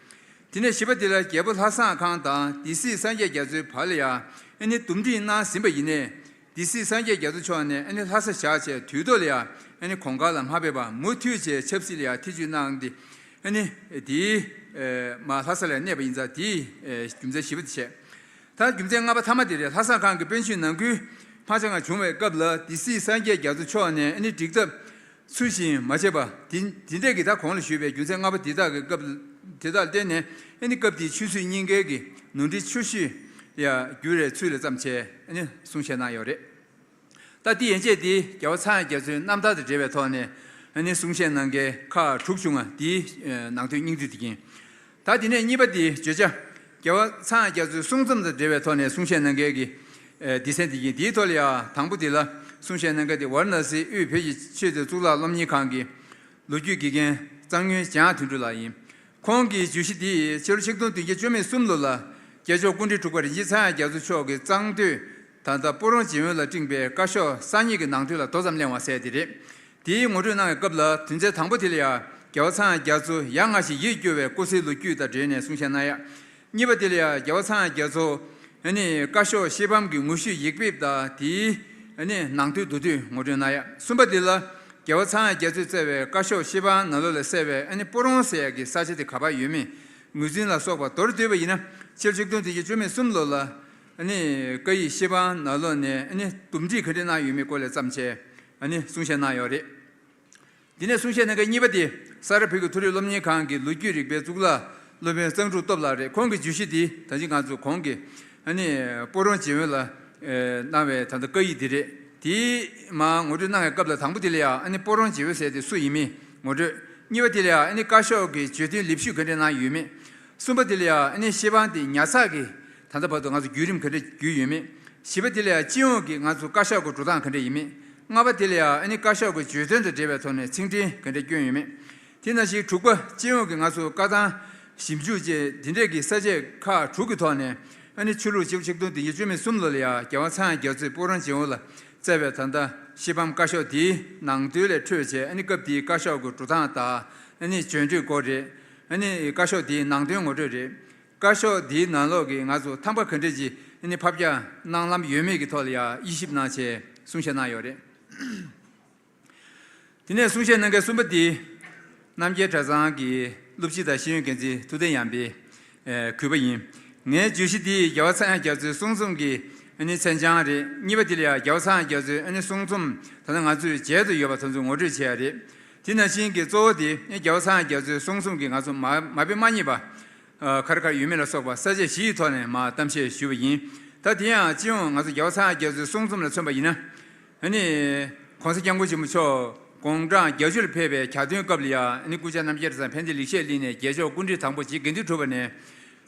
དེ་ནས་བཞི་པ་དེ་ལ་རྒྱལ་པོ་ལྷ་བསངས་ཁང་དང་སྡེ་སྲིད་སངས་རྒྱས་རྒྱ་མཚོའི་བར་ལ་ཡང་ཨ་ནི་འདུམ་འགྲིག་གནང་ཟིན་པ་ཡིན་ནའི། སྡེ་སྲིད་སངས་རྒྱས་རྒྱ་མཚོ་མཆོག་ནས་ཨ་ནི་ལྷ་ས་བཞག་བྱས། དུས་ཐོག་ལ་ཡང་ཨ་ནི་གོང་དཀར་ལ་མ་ཕེབས་པར་མུ་མཐུད་བྱས་ཆབ་སྲིད་ལ་ཡང་ཐེ་བྱུས་གནང་སྟེ། ཨ་ནི་དེའི་ཨེ་མར་ལྷ་ས་ལ་གནས་པ་ཡིན་ཙང་། དེའི་ཨེ་རྒྱུ་མཚན་བཞི་པ་དེ་བྱས། ད་རྒྱུ་མཚན་ལྔ་པ་མཐའ་མ་དེ་རེད། ལྷ་བསངས་ཁང་གི་དཔོན་ཆོས་ནང་ཁུལ་མ་འཆམ་ཁ་བྱུང་བའི་སྐབས་ལ། སྡེ་སྲིད་སངས་རྒྱས་རྒྱ་མཚོ་མཆོག་ནས་ཨ་ནི་འགྲིག་ཐབས་ཚུལ་བཞིན་མ་བྱས་པ་དེ། དེ་འདྲས་ཀྱི་ད་གོང་ལ་ཞུས་པའི་རྒྱུ་མཚན་ལྔ་པོ་དེ་དག་གི་སྐབས། དེ་དག་ལ་བརྟེན་ནས་ཨ་ནི་སྐབས་དེའི་ཆོས་སྲིད་གཉིས་ཀའི་གི་ནོར་འཁྲུལ་ཆེ་ཤོས་ཡ་འགྱུར་བའི་ཚུལ་ལ་བརྩམས་བྱས་ཨ་ནི་གསུང་བཤད་གནང་ཡོད་རེད། ད་དེ་ཡན་ཆད་དེ་རྒྱལ་བ་ཚངས་དབྱངས་རྒྱ་མཚོའི་རྣམ་ཐར་དང་འབྲེལ་བའི་ཐོག་ནས་ཨ་ནི་གསུང་བཤད་གནང་མཁན་ཁག་དྲུག་བྱུང་བ་དེའི་ནང་དོན་སྙིང་བསྡུས་དེ་ཡིན། ད་དེ་ནས་གཉིས་པ་དེ་བརྗོད་བྱ། རྒྱལ་བ་ཚངས་དབྱངས་རྒྱ་མཚོའི་གསུང་རྩོམ་དང་འབྲེལ་བའི་ཐོག་ནས་གསུང་བཤད་གནང་མཁན་གྱི་ཨེ་སྡེ་ཚན་དེ་ཡིན། དེའི་ཐོག་ལ་ཡང་དང་པོ་དེ་ལ་གསུང་བཤད་གནང་མཁན་དེ་ཝཱ་ར་ཎ་སིའི་དབུས་བོད་ཀྱི་ཆོས་དང་གཙུག་ལག་སློབ་གཉེར་ཁང་གི་ལོ་རྒྱུས་དགེ་རྒན་གཙང་སྨྱོན་འཇམ་དབྱངས་དོན་གྲུབ་ལགས་ཡིན། ཁོང་གི་བརྗོད་གཞི་འདི་ཕྱི་ལོ་ཆིག་སྟོང་བདུན་བརྒྱ་བཅུ་མེད་གསུམ་ལོ་ལ་རྒྱལ་མཆོག་སྐུ་ཕྲེང་དྲུག་པ་རིན་ཆེན་ཚངས་དབྱངས་རྒྱ་མཚོ་མཆོག་གིས་གཙང་སྟོད་ད་ལྟ་སྤོ་རོང་འཇིགས་མེད་ལ་སྤྲིངས་པའི་བཀའ་ཤོག་གསར་རྙེད་ཀྱི་ནང་དོན་ལ་མདོ་ཙམ་གླེང་བ་ཟེར་དེ་རེད། དེའི་ངོ་སྤྲོད་གནང་བའི་སྐབས་ལ། དོན་ཚན་དང་པོ་དེ་ལ་ཡང་རྒྱལ་བ་ཚངས་དབྱངས་རྒྱ་མཚོ་ཡ་ང་ཞིག་ཡིད་སྐྱོ་བའི་སྐུ་ཚེའི་ལོ་རྒྱུས་དང་འབྲེལ་ནས་གསུང་བཤད་གནང་ཡ། གཉིས་པ་དེ་ལ་ཡང་རྒྱལ་བ་ཚངས་དབྱངས་རྒྱ་མཚོ་ཨ་ནི་བཀའ་ཤོག་ཤེལ་བམ་གྱི་ངོ་བཤུས་ཡིག་ཕེབས་དང་དེའི་ཨ་ནི་ནང་དོན་མདོར་བསྡུས་ངོ་སྤྲོད་གནང་ཡ། གསུམ་པ་དེ་ལ་རྒྱལ་བ་ཚངས་དབྱངས་རྒྱ་མཚོས་བསྩལ་བའི་བཀའ་ཤོག་ཤེལ་བམ་ནང་ལོགས་ལ་གསལ་བའི་ཨ་ནི་སྤོ་རོང་ཟེར་ཡ་གི་ས་ཆ་དེ་ག་པར་ཡོད་མེད་ངོས་འཛིན་ལ་སོགས་པ། མདོར་བསྡུས་པ་ཡིན་ན་ཕྱི་ལོ་ཆིག་སྟོང་བདུན་བརྒྱ་བཅུ་མེད་གསུམ་ལོ་ལ་ཨ་ནི་བཀའ་ཡིག་ཤེལ་བམ་ནང་ལོགས་ནས་ཨ་ནི་འདུམ་འགྲིག་ག་འདྲས་གནང་ཡོད་མེད་སྐོར་ལ་བརྩམས་བྱས་ཨ་ནི་གསུང་བཤད་གནང་ཡོད་རེད། དེ་ནས་གསུང་བཤད་གནང་མཁན་གཉིས་པ་དེ་ས་རཱ་བོད་ཀྱི་མཐོ་རིམ་སློབ་གཉེར་ཁང་གི་ལོ་རྒྱུས་རིག་པའི་གཙུག་ལག་སློབ་དཔོན་གཙང་ཕྲུག་སྟོབས་ལགས་རེད། ཁོང་གི་བརྗོད་གཞི་དེ་ད་ཅི་ང་ཚོ་གོང་གི་ཨ་ནི་སྤོ་རོང་འཇིགས་མེད་ལ་ཨེ་གནང་བའི་ད་ལྟ་བཀའ་ཡིག་དེ་རེད། དེའི་མར་ངོ་སྤྲོད་གནང་བའི་སྐབས་ལ་དང་པོ་དེ་ལ་ཡང་ཨ་ནི་སྤོ་རོང་འཇིགས་མེད་ཟེར་དེ་སུ་ཡིན་མིན་ངོ་སྤྲོད། གཉིས་པ་དེ་ལ་ཡང་ཨ་ནི་བཀའ་ཤོག་གི་བརྗོད་དོན་ལེགས་བཤད་ག་འདྲས་གནང་ཡོད་མེད། གསུམ་པ་དེ་ལ་ཡང་ཨ་ནི་ཤེལ་བམ་དེ་ཉར་ཚགས་ཀྱི་ད་ལྟ་བར་དུ་ང་ཚོ་བརྒྱུད་རིམ་ག་འདྲ་བརྒྱུད་ཡོད་མེད། བཞི་པ་དེ་ལ་ཡང་སྤྱི་ཡོངས་ཀྱི་ང་ཚོ་བཀའ་ཤག་གི་འགྲོ་སྟངས་ག་འདྲ་ཡིན་མེད། ལྔ་པ་དེ་ལ་ཡང་ཨ་ནི་བཀའ་ཤག་གི་བརྗོད་དོན་དང་འབྲེལ་བའི་ཐོག་ནས་ཚིག་འཕྲིན་ག་འདྲ་བསྐྱོན་ཡོད་མེད། དེ་ནང་བཞིན་དྲུག་པ་སྤྱི་ཡོངས་ཀྱི་ང་ཚོ་བཀའ་ཐང་ཞིབ་འཇུག་བཅས་དེ་འདྲས་ཀྱི་ས་བཅད་ཁག་དྲུག་གི་ཐོག་ནས་ཨ་ནི་ཕྱི་ལོ་ཆིག་སྟོང་བདུན་བརྒྱ་བཅུ་མེད་གསུམ་ལོ་ལ་ཡང་རྒྱལ་བ་ཚངས་དབྱངས་རྒྱ་མཚོས་སྤོ་རོང་བྱེ་བོ་ལ་བསྩལ་བའི་ད་ལྟ་ཤེལ་བམ་བཀའ་ཤོག་དེའི་ནང་དོན་ལས་འཕྲོས་བྱས། ཨ་ནི་སྐབས་དེའི་བཀའ་ཤོག་གི་འགྲོ་སྟངས་དང་ཨ་ནི་བརྗོད་འདོད་སྐོར་རེད། ཨ་ནི་བཀའ་ཤོག་དེའི་ནང་དོན་ངོ་སྤྲོད་རེད། བཀའ་ཤོག་འདིའི་ནང་ལོགས་ཀྱི་ང་ཚོ་ཐང་པ་ག་འདྲས་ཀྱི་ཨ་ནི་ཕབ་རྒྱག་གནང་ལམ་ཡོད་མེད་ཀྱི་ཐོག་ལ་ཡང་དབྱེ་ཞིབ་གནང་བྱས་གསུང་བཤད་གནང་ཡོད་རེད། དེ་ནས་གསུང་བཤད་གནང་མཁན་གསུམ་པ་འདི་རྣམ་རྒྱལ་གྲྭ་ཚང་གི་སློབ་སྤྱི་དང་ཤེས་ཡོན་འགན་འཛིན་ཐུབ་བསྟན་ཡར་འཕེལ་གུས་པ་ཡིན། ངའི་བརྗོད་གཞི་འདི་རྒྱལ་བ་ཚངས་དབྱངས་རྒྱ་མཚོའི་གསུང་རྩོམ་གྱི་ཨ་ནི་མཚན་བྱང་རེད། གཉིས་པ་དེ་ལ་ཡང་རྒྱལ་བ་ཚངས་དབྱངས་རྒྱ་མཚོའི་ཨ་ནི་གསུང་རྩོམ་ད་ལྟ་ང་ཚོའི་མཇལ་དུ་ཡོད་པ་དེ་ཚོ་ངོ་སྤྲོད་བྱས་ཡ་རེད། དེ་ནང་བཞིན་གྱི་གཙོ་བོ་དེ་རྒྱལ་བ་ཚངས་དབྱངས་རྒྱ་མཚོའི་གསུང་རྩོམ་གྱི་ང་ཚོ་མ་མ་དཔེ་མ་རྙེད་པ་ག་རེ་ག་རེ་ཡོད་མེད་ལ་སོགས་པ་ས་བཅད་བཞི་ཡི་ཐོག་ནས་མར་གཏམ་བཤད་ཞུས་པ་ཡིན། ད་དེ་ཡང་སྤྱི་ཡོངས་ང་ཚོ་རྒྱལ་བ་ཚངས་དབྱངས་རྒྱ་མཚོའི་གསུང་རྩོམ་ལ་མཚོན་པ་ཡིན་ན། ཨ་ནི། ༸གོང་ས་༸སྐྱབས་མགོན་ཆེན་པོ་མཆོག་དགུང་གྲངས་བརྒྱད་ཅུ་ལ་ཕེབས་པའི་གྱ་སྟོན་སྐབས་ལ་ཡང་ཨ་ནི་སྐུ་བཅར་རྣམ་རྒྱལ་གྲྭ་ཚང་ཕན་བདེ་ལེགས་བཤད་གླིང་ནས་རྒྱལ་མཆོག་སྐུ་ཕྲེང་དང་པོ་རྗེ་དགེ་འདུན་གྲུབ་པ་ནས།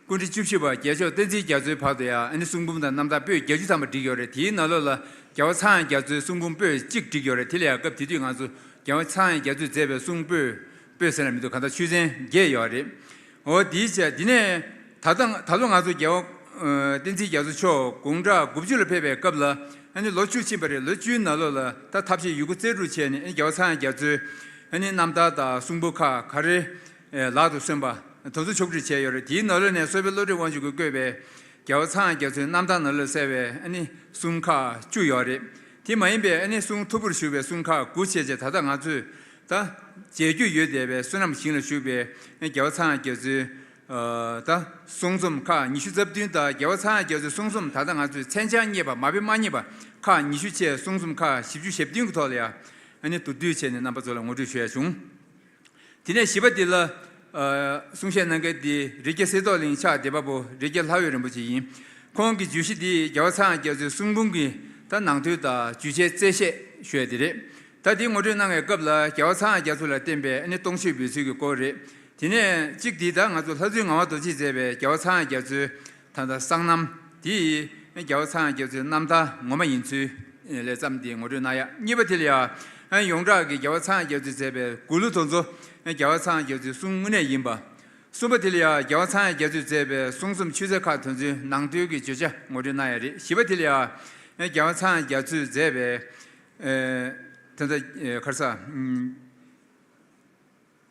སྐུ་ཕྲེང་བཅུ་བཞི་པ་རྒྱལ་མཆོག་བསྟན་འཛིན་རྒྱ་མཚོའི་བར་དུ་ཡང་ཨ་ནི་གསུང་འབུམ་དང་རྣམ་ཐར་པོད་བརྒྱད་ཅུ་ཐམ་པ་བསྒྲིགས་ཡོད་རེད། དེའི་ནང་ལོགས་ལ་རྒྱལ་བ་ཚངས་དབྱངས་རྒྱ་མཚོའི་གསུང་འབུམ་པོད་གཅིག་བསྒྲིགས་ཡོད་རེད། དེ་ལ་ཡང་སྐབས་དེ་དུས་ང་ཚོ་རྒྱལ་བ་ཚངས་དབྱངས་རྒྱ་མཚོས་མཛད་པའི་གསུང་པོད། པོད་ཟེར་ན་མི་འདུག་གང་ལྟར་ཆོས་ཚན་བརྒྱད་ཡོད་རེད། འོ་དེའི་ཆ་དེ་ནས་ད་ལྟ་ད་ལོ་ང་ཚོ་རྒྱལ་བ་ཨ་བསྟན་འཛིན་རྒྱ་མཚོ་མཆོག་དགུང་གྲངས་དགུ་བཅུ་ལ་ཕེབས་པའི་སྐབས་ལ་ཨ་ནི་ལོ་བཅུ་ཕྱིན་པ་རེད། ལོ་བཅུའི་ནང་ལོགས་ལ་ད་ཐབས་ཤེས་ཡོད་རྒུ་རྩལ་སྤྲུགས་བྱས་ནས་ཨ་ནི་རྒྱལ་བ་ཚངས་དབྱངས་རྒྱ་མཚོའི་ཨ་ནི་རྣམ་ཐར་དང་གསུང་འབུམ་ཁག་ག་རེ་ལག་ཏུ་སོན་པ་དེ་ཚོ་ཕྱོགས་བསྒྲིགས་བྱས་ཡོད་རེད། དེའི་ནང་ལོགས་ནས་གསོ་བའི་བློ་གྲོས་དབང་ཕྱུག་གིས་བརྐོས་པའི་རྒྱལ་བ་ཚངས་དབྱངས་རྒྱ་མཚོའི་རྣམ་ཐར་ནང་ལ་གསལ་བའི་ཨ་ནི་གསུང་ཁག་བཅུ་ཡོད་རེད། དེ་མ་ཡིན་པའི་ཨ་ནི་གསུང་ཐོར་བུར་བཞུགས་པའི་གསུང་ཁག་དགུ་བྱས་རྗེས་ད་ལྟ་ང་ཚོས་ད་མཇལ་རྒྱུ་ཡོད་བསྡད་པའི་བསོད་ནམས་ཞིང་ལ་བཞུགས་པའི་རྒྱལ་བ་ཚངས་དབྱངས་རྒྱ་མཚོའི་ད་གསུང་རྩོམ་ཁག་ཉི་ཤུ་རྩ་བདུན་དང་རྒྱལ་བ་ཚངས་དབྱངས་རྒྱ་མཚོའི་གསུང་རྩོམ་ད་ལྟ་ང་ཚོས་མཚན་བྱང་རྙེད་པ་མ་དཔེ་མ་རྙེད་པ་ཁག་ཉི་ཤུ་བཅས་གསུང་རྩོམ་ཁག་བཞི་བཅུ་ཞེ་བདུན་གྱི་ཐོག་ལ་ཡང་ཨ་ནི་མདོར་བསྡུས་བྱས་ནས་རྣམ་པ་ཚོ་ལ་ངོ་སྤྲོད་ཞུ་ཡ་བྱུང་། དེ་ནས་བཞི་པ་འདི་ལ། ཨ་གསུང་བཤད་གནང་མཁན་འདི་རི་རྒྱ་གསེར་ཏོག་གླིང་ཕྱག་འདེབས་པ་པོ་རི་རྒྱ་ལྷ་འོད་རིན་པོ་ཆེ་ཡིན། ཁོང་གི་བརྗོད་གཞི་འདི་རྒྱལ་བ་ཚངས་དབྱངས་རྒྱ་མཚོའི་གསུང་འབུམ་གྱི་ད་ནང་དོན་དང་བརྗོད་བྱའི་རྩལ་བཤད་ཞུ་ཡ་འདི་རེད། ད་འདི་ངོ་སྤྲོད་གནང་བའི་སྐབས་ལ་རྒྱལ་བ་ཚངས་དབྱངས་རྒྱ་མཚོ་ལ་བརྟེན་པའི་ཨ་ནི་སྟོང་མཆོད་འབུལ་ཚུལ་གྱི་སྐོར་རེད། དེ་ནས་གཅིག་འདི་ད་ང་ཚོ་ལྷ་རྫུན་ངག་དབང་རྡོ་རྗེས་མཛད་པའི་རྒྱལ་བ་ཚངས་དབྱངས་རྒྱ་མཚོའི་ད་ལྟ་གསང་རྣམ་དེ་ཡིས་རྒྱལ་བ་ཚངས་དབྱངས་རྒྱ་མཚོའི་རྣམ་ཐར་ངོ་མ་ཡིན་ཚུལ་ལས་བརྩམས་ཏེ་ངོ་སྤྲོད་གནང་ཡ། གཉིས་པ་དེ་ལ་ཡང་ཡོངས་གྲགས་ཀྱི་རྒྱལ་བ་ཚངས་དབྱངས་རྒྱ་མཚོས་མཛད་པའི་མགུར་གླུ་དེ་ཚོ་རྒྱལ་བ་ཚངས་དབྱངས་རྒྱ་མཚོའི་གསུང་དངོས་གནས་ཡིན་པ། གསུམ་པ་དེ་ལ་ཡང་རྒྱལ་བ་ཚངས་དབྱངས་རྒྱ་མཚོས་མཛད་པའི་གསུང་རྩོམ་ཆོས་ཚན་ཁག་དེ་ཚོའི་ནང་དོན་གྱི་བརྗོད་བྱ་ངོ་སྤྲོད་གནང་ཡ་རེད། བཞི་པ་དེ་ལ་ཡང་རྒྱལ་བ་ཚངས་དབྱངས་རྒྱ་མཚོས་མཛད་པའི་ཨེ་དེ་ཚོ་ཨེ་ག་རེ་ཟེར།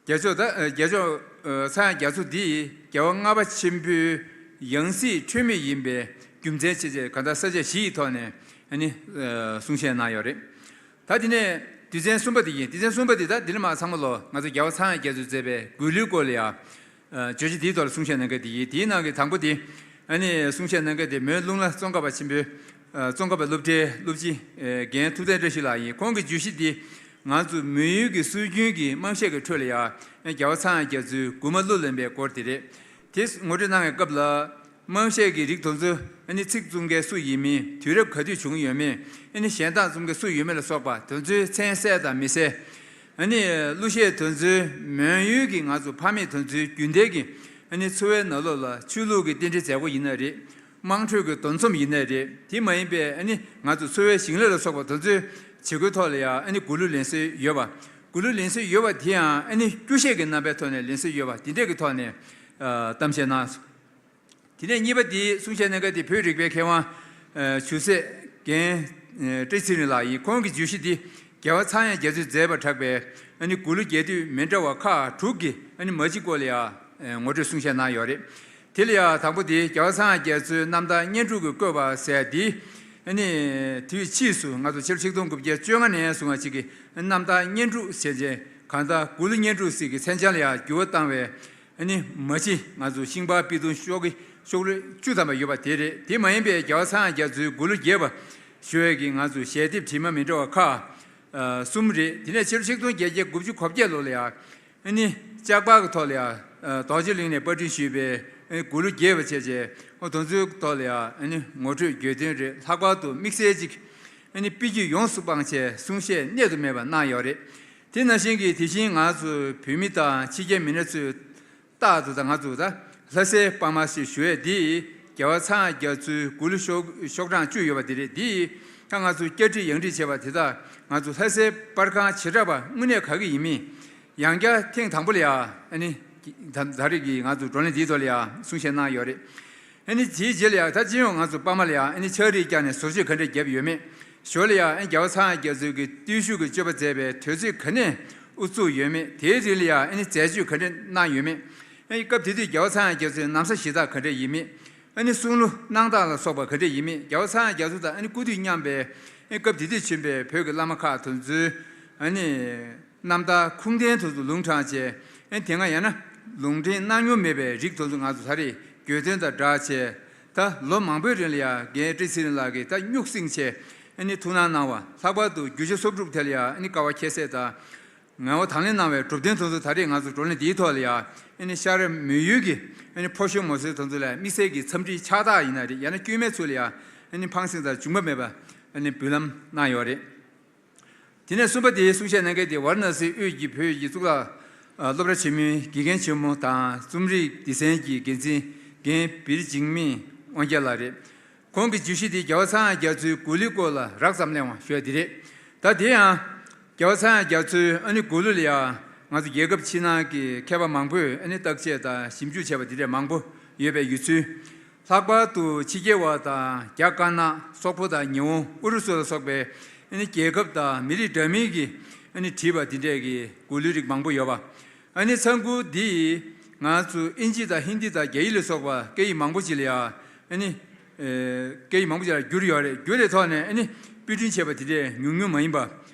རྒྱལ་མཆོག་ད་རྒྱལ་མཆོག་ཚངས་དབྱངས་རྒྱ་མཚོ་འདི་རྒྱལ་བ་ལྔ་པ་ཆེན་པོའི་ཡང་སྲིད་འཁྲུལ་མེད་ཡིན་པའི་རྒྱུ་མཚན་བྱས་རྗེས་གང་ལྟར་ས་བཅད་བཞི་ཡི་ཐོག་ནས་ཨ་ནི་གསུང་བཤད་གནང་ཡོད་རེད། ད་དེ་ནས་དུས་ཚན་གསུམ་པ་དེ་ཡིན། དུས་ཚན་གསུམ་པ་དེ་ད་འདི་ལ་མ་ཚང་མ་ལོ་ང་ཚོ་རྒྱལ་བ་ཚངས་དབྱངས་རྒྱ་མཚོས་མཛད་པའི་མགུར་གླུའི་སྐོར་ལ་ཡང་བརྗོད་གཞི་འདིའི་ཐོག་ལ་གསུང་བཤད་གནང་མཁན་དེ་ཡིན། དེའི་ནང་གི་དང་པོ་དེ་ཨ་ནི་གསུང་བཤད་གནང་མཁན་དེ་མོན་རླུང་ལྷ་ཙོང་ཁ་པ་ཆེན་པོའི་ཙོང་ཁ་པ་སློབ་གྲྭའི་སློབ་སྤྱི་རྒན་ཐུབ་བསྟན་བཀྲ་ཤིས་ལགས་ཡིན། ཁོང་གི་བརྗོད་གཞི་འདི་ང་ཚོ་མོན་ཡུལ་གྱི་སྲོལ་རྒྱུན་གྱི་དམངས་གཞས་ཀྱི་ཁྲོད་ལ་ཡང་རྒྱལ་བ་ཚངས་དབྱངས་རྒྱ་མཚོའི་མགུར་མ་གླུ་ལེན་པའི་སྐོར་དེ་རེད། དེ་ངོ་སྤྲོད་གནང་བའི་སྐབས་ལ། དམངས་གཞས་ཀྱི་རིགས་དེ་ཚོ་ཨ་ནི་ཚིག་རྩོམ་མཁན་སུ་ཡིན་མིན། དུས་རབས་ག་དུས་བྱུང་ཡོད་མེད། ཨ་ནི་གཞས་གདངས་རྩོམ་མཁན་སུ་ཡོད་མེད་ལ་སོགས་པ་དེ་ཚོའི་མཚན་གསལ་དང་མི་གསལ། ཨ་ནི་གླུ་གཞས་དེ་ཚོའི་མོན་ཡུལ་གྱི་ང་ཚོ་ཕ་མེས་དེ་ཚོའི་རྒྱུན་ལྡན་གྱི་ཨ་ནི་འཚོ་བའི་ནང་ལོགས་ལ་ཆོས་ལུགས་ཀྱི་རྟེན་འབྲེལ་མཛད་སྒོ་ཡིན་ན་རེད། དམངས་ཁྲོད་ཀྱི་འདུ་འཛོམས་ཡིན་ན་རེད། དེ་མ་ཡིན་པའི་ཨ་ནི་ང་ཚོ་འཚོ་བའི་ཞིང་ལས་ལ་སོགས་པ་དེ་ཚོའི་བྱེད་སྒོའི་ཐོག་ལ་ཡང་ཨ་ནི་མགུར་གླུ་ལེན་སྲོལ་ཡོད་པ། མགུར་གླུ་ལེན་སྲོལ་ཡོད་པ་དེ་ཡང་ཨ་ནི་སྐྱོ་གཞས་ཀྱི་རྣམ་པའི་ཐོག་ནས་ལེན་སྲོལ་ཡོད་པ་དེ་འདྲས་ཀྱི་ཐོག་ནས་ཨ་གཏམ་བཤད་གནང་སོང་། དེ་ནས་གཉིས་པ་དེ་གསུང་བཤད་གནང་མཁན་དེ་བོད་རིག་པའི་མཁས་དབང་ཨ་ཇོ་སྲས་རྒན་ཨ་བཀྲ་ཤིས་ཚེ་རིང་ལགས་ཡིན། ཁོང་གི་བརྗོད་གཞི་འདི་རྒྱལ་བ་ཚངས་དབྱངས་རྒྱ་མཚོས་མཛད་པར་གྲགས་པའི་ཨ་ནི་མགུར་གླུ་རྒྱས་བསྡུས་མི་འདྲ་བ་ཁག་དྲུག་གི་ཨ་ནི་མ་ཕྱི་སྐོར་ལ་ཡང་ངོ་སྤྲོད་གསུང་བཤད་གནང་ཡོད་རེད། དེ་ལ་ཡང་དང་པོ་དེ་རྒྱལ་བ་ཚངས་དབྱངས་རྒྱ་མཚོའི་རྣམ་ཐར་བསྙེན་སྒྲུབ་ཀྱི་བཀོད་པ་ཟེར་ཡ་འདི་ཨ་ནི་དུས་ཕྱིས་སུ་ང་ཚོ་ཕྱི་ལོ་ཆིག་སྟོང་དགུ་བརྒྱ་བཅོ་ལྔ་ནས་བཟུང་བ་ཅིག་གི་རྣམ་ཐར་བསྙེན་སྒྲུབ་བྱས་རྗེས་གང་ལྟར་མགུར་གླུ་བསྙེན་སྒྲུབ་ཟེར་གྱི་མཚན་བྱང་ལ་ཡང་འགྱུར་བ་བཏང་བའི་ཨ་ནི་མ་ཕྱི་ང་ཚོ་ཤིང་པར་པི་ཏུང་ཤོག་གི་ཤོག་ལྷེ་བཅུ་ཐམ་པ་ཡོད་པ་དེ་རེད། དེ་མ་ཡིན་པའི་རྒྱལ་བ་ཚངས་དབྱངས་རྒྱ་མཚོའི་མགུར་གླུ་རྒྱས་པ་ཞུ་བའི་གི་ང་ཚོ་ཞལ་འདེབས་བྲིས་མ་མི་འདྲ་བ་ཁག་ཨ་གསུམ་རེད། དེ་ནས་ཕྱི་ལོ་ཆིག་སྟོང་བརྒྱད་བརྒྱ་དགུ་བཅུ་གོ་བརྒྱད་ལོ་ལ་ཡང་ཨ་ནི་ལྕགས་པར་གྱི་ཐོག་ལ་ཡང་ཨ་རྡོ་རྗེ་གླིང་ནས་པར་སྐྲུན་ཞུས་པའི་ཨ་ནི་མགུར་གླུ་རྒྱས་པ་བྱས་རྗེས་ཨ་དེ་ཚོའི་ཐོག་ལ་ཡང་ཨ་ནི་ངོ་སྤྲོད་བརྗོད་དོན་རེད། ལྷག་པར་དུ་དམིགས་བསལ་ཅིག་ཨ་ནི་དཔེ་བརྗོད་ཡོངས་སུ་སྤངས་བྱས་གསུང་བཤད་གནད་དུ་སྨིན་པ་གནང་ཡོད་རེད། དེ་ནང་བཞིན་གྱི་དེ་བཞིན་ང་ཚོ་བོད་མི་དང་ཕྱི་རྒྱལ་མི་སྣ་ཚོས་རྟག་ཏུ་ད་ང་ཚོ་ད་ལྷ་སའི་པར་མ་ཞེས་ཞུ་ཡས་འདི་རྒྱལ་བ་ཚངས་དབྱངས་རྒྱ་མཚོའི་མགུར་གླུ་ཤོག་ཤོག་གྲངས་བཅུ་ཡོད་པ་འདི་རེད། འདི་ད་ང་ཚོ་བསྐྱར་སྒྲིག་ཡང་སྒྲིག་བྱས་པ་དེ་དག་ང་ཚོ་ལྷ་སའི་པར་ཁང་བྱེ་བྲག་པ་དངོས་གནས་ག་གི་ཡིན་མིན་ཡང་བསྐྱར་ཐེངས་དང་པོ་ལ་ཡང་ཨ་ནི་ད་ད་རེས་ཀྱི་ང་ཚོ་བགྲོ་གླེང་འདིའི་ཐོག་ལ་ཡང་གསུང་བཤད་གནང་ཡོད་རེད། ཨ་ནི་དེའི་རྗེས་ལ་ཡང་ད་སྤྱི་ཡོངས་ང་ཚོ་པར་མ་ལ་ཡང་ཨ་ནི་ཕྱག་བྲིས་བརྒྱབ་ནས་བཟོ་བཅོས་ག་འདྲས་བརྒྱབ་ཡོད་མེད། ཞོར་ལ་ཡང་ཨ་ནི་རྒྱལ་བ་ཚངས་དབྱངས་རྒྱ་མཚོས་ཀྱི་བརྟུལ་ཞུགས་ཀྱི་སྤྱོད་པ་མཛད་པའི་དུས་ཚོད་ག་ནས་དབུ་བཙུགས་ཡོད་མེད། དེའི་རིང་ལ་ཡང་ཨ་ནི་མཛད་སྤྱོད་ག་འདྲས་གནང་ཡོད་མེད། ཨ་ནི་སྐབས་དེ་དུས་རྒྱལ་བ་ཚངས་དབྱངས་རྒྱ་མཚོའི་ན་བཟའ་ཞེ་དྲག་ག་འདྲས་ཡིན་མེད། ཨ་ནི་གསུང་གླུ་གནང་སྟངས་ལ་སོགས་པ་ག་འདྲས་ཡིན་མེད། རྒྱལ་བ་ཚངས་དབྱངས་རྒྱ་མཚོ་དང་ཨ་ནི་སྐུ་དུས་མཉམ་པའི་ཨ་ནི་སྐབས་དེ་དུས་ཕྱིན་པའི་བོད་ཀྱི་བླ་མ་ཁག་དེ་ཚོའི་ཨ་ནི། རྣམ་ཐར་ཁུངས་ལྡན་དེ་ཚོ་ལུང་དྲངས་བྱས། ཨེ་དེ་སྔ་ཡང་ན་ལུང་འདྲེན་གནང་མྱོང་མེད་པའི་རིགས་དེ་ཚོ་ང་ཚོ་ད་རེས་བརྗོད་དོན་དང་སྦྲགས་བྱས། ད་ལོ་མང་པོའི་རིང་ལ་ཡང་རྒན་བཀྲ་ཤིས་ཚེ་རིང་ལགས་ཀྱིས་ད་སྨྱུག་སྲིང་བྱས་ཨ་ནི་ཐུགས་སྣང་གནང་བ། ལྷག་པར་དུ་རྒྱུ་ཆ་གསོག་སྒྲུབ་ཐད་ལ་ཡང་ཨ་ནི་དཀའ་བ་ཁྱད་བསད་དང་ ངོ་བོ་དང་ལེན་གནང་བའི་གྲུབ་དོན་དེ་ཚོ་ད་རེས་ང་ཚོ་བགྲོ་གླེང་འདིའི་ཐོག་ལ་ཡང་ཨ་ནི་ཤར་མོན་ཡུལ་གྱི་ཨ་ནི་ཕོ་གཞོན་མོ་སེར་དེ་ཚོ་ལ་དམིགས་བསལ་གྱི་འཚམས་འདྲི་ཕྱག་རྟགས་ཡིན་ན་རེད། ཡང་ན་དཀྱུས་མའི་ཚུལ་ལ་ཡང་ཨ་ནི་ཕངས་སེམས་དང་འཇུག་པ་མེད་པ་ཨ་ནི་འབུལ་ལམ་གནང་ཡོད་རེད། དེ་ནས་གསུམ་པ་དེའི་གསུང་བཤད་གནང་མཁན་དེ་ཝཱ་ར་ཎ་སིའི་དབུས་ཀྱི་བོད་ཀྱི་གཙུག་ལག་ཨ་སློབ་གྲྭ་ཆེན་མོའི་དགེ་རྒན་ཆེན་མོ་དང་རྩོམ་རིག་སྡེ་ཚན་གྱི་འགན་འཛིན་རྒན་བིར་འཇིགས་མེད་དབང་རྒྱལ་ལགས་རེད། ཁོང་གི་བརྗོད་གཞི་དེ་རྒྱལ་བ་ཚངས་དབྱངས་རྒྱ་མཚོའི་མགུར་གླུའི་སྐོར་ལ་རགས་ཙམ་གླེང་བ་ཞུ་ཡ་དེ་རེད། ད་དེ་ཡང་རྒྱལ་བ་ཚངས་དབྱངས་རྒྱ་མཚོའི་ཨ་ནི་མགུར་གླུ་ལ་ཡང་ང་ཚོ་རྒྱལ་ཁབ་ཕྱི་ནང་གི་མཁས་པ་མང་པོས་ཨ་ནི་བརྟག་དཔྱད་དང་ཞིབ་འཇུག་བྱས་པ་དེ་འདྲ་མང་པོ་ཡོད་པའི་ཡུལ་ཚུལ། ལྷག་པར་དུ་ཕྱི་རྒྱལ་བ་དང་རྒྱ་དཀར་ནག་སོག་པོ་དང་ཉི་ཧོང་ཨུ་རུ་སུ་ལ་སོགས་པའི་ཨ་ནི་རྒྱལ་ཁབ་དང་མི་རིགས་འདྲ་མིན་གྱིས་ཨ་ནི་བྲིས་པ་འདི་འདྲས་ཀྱི་མགུར་གླུའི་རིགས་མང་པོ་ཡོད་པ། ཨ་ནི་ཚང་མགུར་འདི་ང་ཚོ་ཨིན་ཇི་དང་ཧིན་དི་དང་རྒྱ་ཡིག་ལ་སོགས་པ་སྐད་ཡིག་མང་པོ་ཅིག་ལ་ཡང་ཨ་ནི་ཨེ་སྐད་ཡིག་མང་པོ་ཅིག་ལ་བསྒྱུར་ཡོད་རེད། བསྒྱུར་ལས་ཐོག་ནས་ཨ་ནི་དཔེ་སྐྲུན་བྱས་པ་འདི་འདྲས་ཉུང་ཉུང་མ་ཡིན་པ།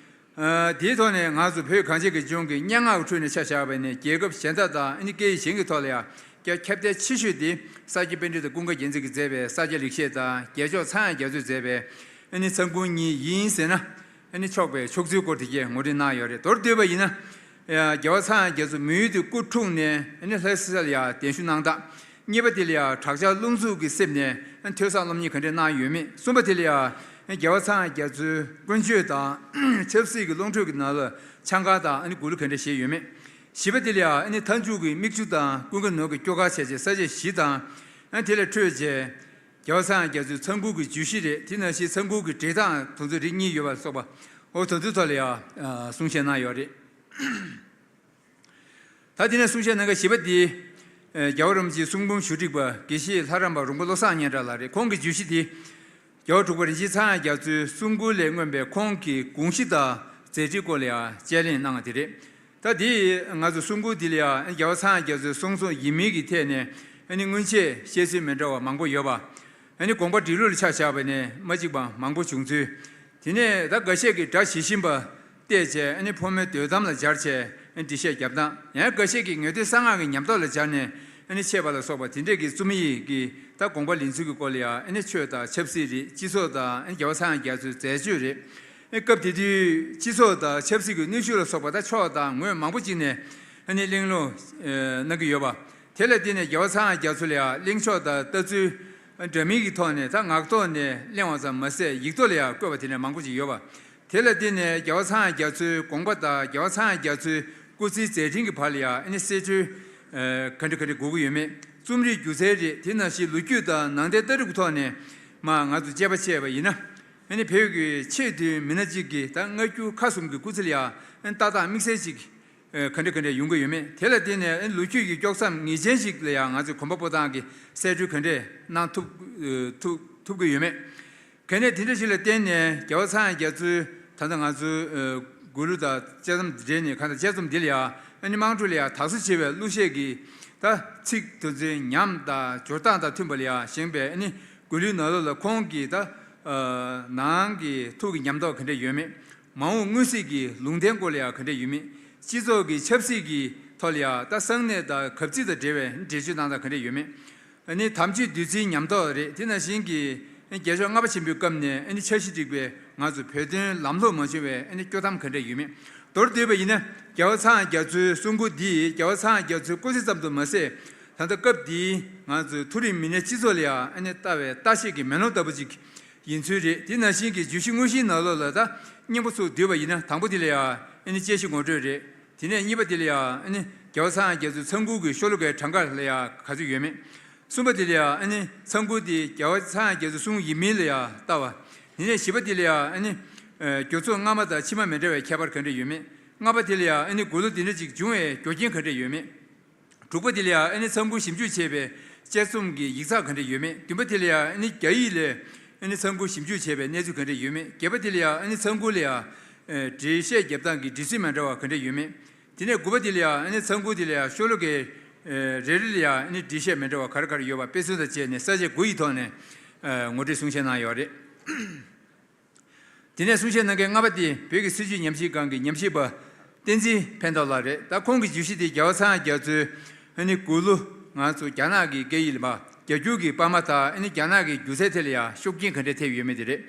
ཨ་དེའི་ཐོག་ནས་ང་ཚོ་བོད་གངས་ཅན་གྱི་ལྗོངས་ཀྱི་སྙན་ངག་གི་ཁྲོད་ནས་ཆ་བཞག་པ་ཡིན་ན་རྒྱལ་ཁབ་གཞན་དག་དང་ཨ་ནི་སྐད་ཡིག་གཞན་གྱི་ཐོག་ལ་ཡང་རྒྱ་ཁྱབ་གདལ་ཆེ་ཤོས་དེ་ས་སྐྱ་པཎྜི་ཏ་ཀུན་དགའ་རྒྱལ་མཚན་གྱིས་མཛད་པའི་ས་སྐྱ་ལེགས་བཤད་དང་རྒྱལ་མཆོག་ཚངས་དབྱངས་རྒྱ་མཚོས་མཛད་པའི་ཨ་ནི་ཚང་མགུར་གཉིས་ཡིན་ཟེར་ན་ཨ་ནི་ཆོག་པའི་ཆོག་ཚུལ་སྐོར་དེ་གས་ངོ་སྤྲོད་གནང་ཡོད་རེད། མདོར་བསྡུས་པ་ཡིན་ན། རྒྱལ་བ་ཚངས་དབྱངས་རྒྱ་མཚོ་མི་ཡུལ་དུ་སྐུ་འཁྲུངས་ནས་ཨ་ནི་ལྷ་ས་ལ་ཡང་གདན་ཞུ་གནང་སྟངས། གཉིས་པ་དེ་ལ་ཡང་དྲག་ཆར་རླུང་འཚུབ་ཀྱི་གསེབ་ནས་ཨ་ནི་ཐོས་བསམ་སློབ་གཉེར་ག་འདྲས་གནང་ཡོད་མེད། གསུམ་པ་དེ་ལ་ཡང་རྒྱལ་བ་ཚངས་དབྱངས་རྒྱ་མཚོའི་ཀུན་སྤྱོད་དང་ཆབ་སྲིད་ཀྱི་ཀློང་ཁྲོད་ཀྱི་ནང་ལ་ཆང་ཁང་དང་ཨ་ནི་མགུར་གླུ་ག་འདྲས་བཞེས་ཡོད་མེད། བཞི་པ་དེ་ལ་ཡང་ཨ་ནི་མཐའ་མཇུག་གི་མིག་ཆུ་དང་ཀུན་དགའ་ནོར་གྱི་སྐྱོ་གར་བྱས་རྗེས་ས་བཅད་བཞི་དང་ཨ་ནི་དེ་ལས་འཕྲོས་རྗེས། རྒྱལ་བ་ཚངས་དབྱངས་རྒྱ་མཚོའི་ཚང་མགུར་གྱི་བརྗོད་གཞི་རེད། དེ་ནང་བཞིན་ཚང་མགུར་གྱི་འགྲེལ་སྟངས་དེ་ཚོ་རིགས་གཉིས་ཡོད་པ་སོགས་པ་འོ་དེ་ཚོའི་ཐོག་ལ་ཡང་གསུང་བཤད་གནང་ཡོད་རེད། ད་དེ་ནས་གསུང་བཤད་གནང་མཁན་བཞི་པ་དེ་རྒྱལ་བ་རིན་པོ་ཆེའི་གསུང་འབུམ་ཞུ་སྒྲིག་པ་དགེ་བཤེས་ལྷ་རམས་པ་རོང་པོ་བློ་བཟང་སྙན་གྲགས་ལགས་རེད། ཁོང་གི་བརྗོད་གཞི་དེ་རྒྱལ་བ་དྲུག་པ་རིན་ཆེན་ཚངས་དབྱངས་རྒྱ་མཚོའི་གསུང་མགུར་ལས་མངོན་པའི་ཁོང་གི་དགོངས་གཞི་དང་མཛད་འཕྲིན་སྐོར་ལ་ཡང་དཔྱད་གླེང་གནང་བ་དེ་རེད། ད་དེ་ང་ཚོ་གསུང་མགུར་འདི་ལ་ཡང་རྒྱལ་བ་ཚངས་དབྱངས་རྒྱ་མཚོའི་གསུང་རྩོམ་ཡིན་མིན་གྱི་ཐད་ནས་ཨ་ནི་སྔོན་ཆད་བཤད་ཚུལ་མི་འདྲ་བ་མང་པོ་ཡོད་པ། ཨ་ནི་དགོངས་པ་འགྲེལ་ལུགས་ལ་ཆ་བཞག་པ་ནས་མ་གཅིག་པ་མང་པོ་བྱུང་ཚུལ། དེ་ནས་ད་འགའ་ཤས་ཀྱིས་སྒྲ་ཇི་བཞིན་པ་བལྟས་བྱས་ཨ་ནི་ཕོ་མོའི་འདོད་གཏམ་ལ་སྦྱར་བྱས་ཨ་ནི་འགྲེལ་བཤད་བརྒྱབ་སྟངས། ཡང་འགའ་ཤས་ཀྱིས་ངེས་དོན་གསང་སྔགས་ཀྱི་ཉམས་རྟོགས་ལ་སྦྱར་ནས་ཨ་ནི་འཆད་པ་ལ་སོགས་པ་དེ་འདྲས་ཀྱི་རྩོམ་ཡིག་གི་ད་དགོངས་པ་ལེན་ཚུལ་གྱི་སྐོར་ལ་ཡང་ཨ་ནི་ཆོས་དང་ཆབ་སྲིད་རེད། སྤྱི་ཚོགས་དང་ཨ་ནི་རྒྱལ་བ་ཚངས་དབྱངས་རྒྱ་མཚོའི་མཛད་སྤྱོད་རེད། ཨ་ནི་སྐབས་དེ་དུས་སྤྱི་ཚོགས་དང་ཆབ་སྲིད་ཀྱི་གནོན་ཤུགས་ལ་སོགས་པ་ད་ཕྱོགས་དང་ངོས་མང་པོ་ཅིག་ནས་ཨ་ནི་གླེང་སློང་གནང་གི་ཡོད་པ། དེ་ལ་བརྟེན་ནས་རྒྱལ་བ་ཚངས་དབྱངས་རྒྱ་མཚོ་ལ་ཡང་གླེང་ཕྱོགས་དང་ལྟ་ཚུལ་འདྲ་མིན་གྱི་ཐོག་ནས་ད་ངག་ཐོག་ནས་གླེང་བ་ཙམ་མ་ཟད་ཡིག་ཐོག་ལ་ཡང་བཀོད་པ་དེ་འདྲ་མང་པོ་ཅིག་ཡོད་པ། དེ་ལ་བརྟེན་ནས་རྒྱལ་བ་ཚངས་དབྱངས་རྒྱ་མཚོའི་དགོངས་པ་དང་རྒྱལ་བ་ཚངས་དབྱངས་རྒྱ་མཚོའི་སྐུ་ཚེའི་མཛད་འཕྲིན་གྱི་བར་ལ་ཡང་ཨ་ནི་གསེད་བཀྲོལ་ག་འདྲ་ག་འདྲ་དགོས་ཀྱི་ཡོད་མེད། རྩོམ་རིག་སྒྱུ་རྩལ་རེད། དེ་ནང་བཞིན་ལོ་རྒྱུས་དང་ནང་བསྟན་ལྟ་གྲུབ་ཀྱི་ཐོག་ནས་མ་ང་ཚོ་དཔྱད་པ་བྱས་པ་ཡིན་ན། ཨ་ནི་བོད་ཀྱི་ཆེས་མཐོའི་མི་སྣ་གཅིག་གི་ད་སྔ་འགྱུར་ཁག་གསུམ་གྱི་སྐུ་ཚེ་ལ་ཡང་ཨ་ནི་ལྟ་སྟངས་དམིགས་བསལ་ཅིག་ག་འདྲ་ག་འདྲ་ཡོང་གི་ཡོད་མེད། དེ་ལ་བརྟེན་ནས་ཨ་ནི་ལོ་རྒྱུས་ཀྱི་དཀྱོག་མཚམས་ངེས་ཅན་ཞིག་ལ་ཡང་ང་ཚོས་གོམ་པ་སྤོ་སྟངས་ཀྱི་གསེད་བཀྲོལ་ག་འདྲས་གནང་ཐུབ་ཐུབ་ཐུབ་ཀྱི་ཡོད་མེད། གལ་གནད་དེ་འདྲ་ཞིག་ལ་བརྟེན་ནས་རྒྱལ་བ་ཚངས་དབྱངས་རྒྱ་མཚོའི་ད་ལྟ་ང་ཚོའི་མགུར་གླུ་དང་དཔྱད་རྩོམ་འབྲེལ་ནས་གང་ལྟར་དཔྱད་རྩོམ་འདི་ལ་ཡང་ཨ་ནི་དམངས་ཁྲོད་ལ་ཡང་དག་སེལ་བྱེད་པའི་གླུ་གཞས་ཀྱི་ད་ཚིག་དེ་ཚོའི་ཉམས་དང་སྦྱོར་སྟངས་དང་མཐུན་པ་ལ་ཡང་བཞེངས་པའི་ཨ་ནི་མགུར་གླུའི་ནང་ལོགས་ལ་ཁོང་གི་ད་ནང་གི་ཐུགས་ཀྱི་ཉམས་རྟོགས་ག་འདྲ་ཡོད་མེད། མ་འོངས་མངོན་གསལ་གྱི་ལུང་བསྟན་སྐོར་ལ་ཡང་ག་འདྲ་ཡོད་མེད། སྤྱི་ཚོགས་ཀྱི་ཆབ་སྲིད་ཀྱི་ཐོག་ལ་ཡང་ད་གསང་གནས་དང་གབ་ཚིག་དང་འབྲེལ་བའི་འགྲེལ་བརྗོད་གནང་སྟངས་ག་འདྲ་ཡོད་མེད། ཨ་ནི་དམ་ཆོས་བདུད་རྩིའི་ཉམས་རྟོགས་རེད། དེ་ནང་བཞིན་གྱི་རྒྱལ་མཆོག་ལྔ་པ་ཆེན་པོའི་སྐབས་ནས་ཨ་ནི་འཆར་གཞི་བསྒྲིགས་པའི་ང་ཚོ་བོད་དོན་ལམ་ལྷོང་མ་བྱུང་བའི་ཨ་ནི་སྐྱོ་གཏམ་ག་འདྲ་ཡོད་མེད། མདོར་བསྡུས་པ་ཡིན་ན་རྒྱལ་བ་ཚངས་དབྱངས་རྒྱ་མཚོའི་གསུང་མགུར་འདིས་རྒྱལ་བ་ཚངས་དབྱངས་རྒྱ་མཚོའི་སྐུ་ཚེ་ཙམ་དུ་མ་ཟད་ད་ལྟ་སྐབས་འདིའི་ང་ཚོའི་མཐོ་རིམ་མི་སྣའི་སྤྱི་ཚོགས་ལ་ཡང་ཨ་ནི་ལྟ་བའི་ལྟ་བཤལ་གྱི་མེ་ལོང་ལྟ་བུ་ཅིག་ཡིན་ཚུལ་རེད། དེ་ནང་བཞིན་གྱི་བརྗོད་གཞི་དངོས་གཞིའི་ནང་ལོགས་ལ་ད་སྙིང་པོ་ཚུར་བསྡུས་པ་ཡིན་ན་དང་པོ་དེ་ལ་ཡང་ཨ་ནི་དཔྱད་གཞི་ངོ་སྤྲོད་རེད། དེ་ནས་གཉིས་པ་དེ་ལ་ཡང་ཨ་ནི་རྒྱལ་བ་ཚངས་དབྱངས་རྒྱ་མཚོའི་ཚང་མགུར་གྱི་ཤོ་ལོ་ཀའི་གྲངས་ཀ་ལ་ཡང་ག་ཚོད་ཡོད་མེད། གསུམ་པ་དེ་ལ་ཡང་ཨ་ནི་ཚང་མགུར་དེ་རྒྱལ་བ་ཚངས་དབྱངས་རྒྱ་མཚོའི་གསུང་ཡིན་མིན་ལ་ཡང་ལྟ་བ། དེ་ནས་བཞི་པ་དེ་ལ་ཡང་ཨ་ནི་ཨ་རྒྱུ་ཚོགས་སྔ་མ་དང་ཕྱི་མ་མི་འདྲ་བའི་ཁྱད་པར་ག་འདྲ་ཡོད་མེད། ལྔ་པ་དེ་ལ་ཡང་ཨ་ནི་མགུར་གླུ་འདི་འདྲ་ཅིག་འབྱུང་བའི་རྒྱུ་རྐྱེན་ག་འདྲ་ཡོད་མེད། དྲུག་པ་དེ་ལ་ཡང་ཨ་ནི་ཚང་མགུར་ཞིབ་འཇུག་བྱས་པའི་དཔྱད་རྩོམ་གྱི་ཡིག་ཚགས་ག་འདྲ་ཡོད་མེད། བདུན་པ་དེ་ལ་ཡང་ཨ་ནི་རྒྱ་ཡིག་ལས་ཨ་ནི་ཚང་མགུར་ཞིབ་འཇུག་བྱས་པའི་གནས་ཚུལ་ག་འདྲ་ཡོད་མེད། བརྒྱད་པ་དེ་ལ་ཡང་ཨ་ནི་ཚང་མགུར་ལ་ཡང་ཨ་འགྲེལ་བཤད་རྒྱབ་སྟངས་ཀྱི་འགྲེལ་ཚུལ་མི་འདྲ་བ་ག་འདྲ་ཡོད་མེད། དེ་ནས་དགུ་པ་དེ་ལ་ཡང་ཨ་ནི་ཚང་མགུར་དེ་ལ་ཡང་ཤོ་ལོ་ཀའི་ཨ་རེ་རེ་ལ་ཡང་ཨ་ནི་འགྲེལ་བཤད་མི་འདྲ་བ་ག་རེ་ག་རེ་ཡོད་པ་དཔེ་མཚོན་དང་བཅས་ནས་ས་བཅད་དགུ་ཡི་ཐོག་ནས་ཨ་ངོ་སྤྲོད་གསུང་བཤད་གནང་ཡོད་རེད། དེ་ནས་གསུང་བཤད་གནང་མཁན་ལྔ་པ་དེ་བོད་ཀྱི་སྲིད་བྱུས་ཉམས་ཞིབ་ཁང་གི་ཉམས་ཞིབ་པ་བསྟན་འཛིན་ཕན་ཐོགས་ལགས་རེད། ད་ཁོང་གི་བརྗོད་གཞི་དེ་རྒྱལ་བ་ཚངས་དབྱངས་རྒྱ་མཚོའི་ཨ་ནི་མགུར་གླུ་ང་ཚོ་རྒྱ་ནག་གི་སྐད་ཡིག་ལ་མ་རྒྱ་སྒྱུར་གྱི་པར་མ་དང་ཨ་ནི་རྒྱ་ནག་གི་སྒྱུ་རྩལ་ཐད་ལ་ཡང་ཤུགས་རྐྱེན་ག་འདྲས་ཐེབས་ཡོད་མེད་དེ་རེད།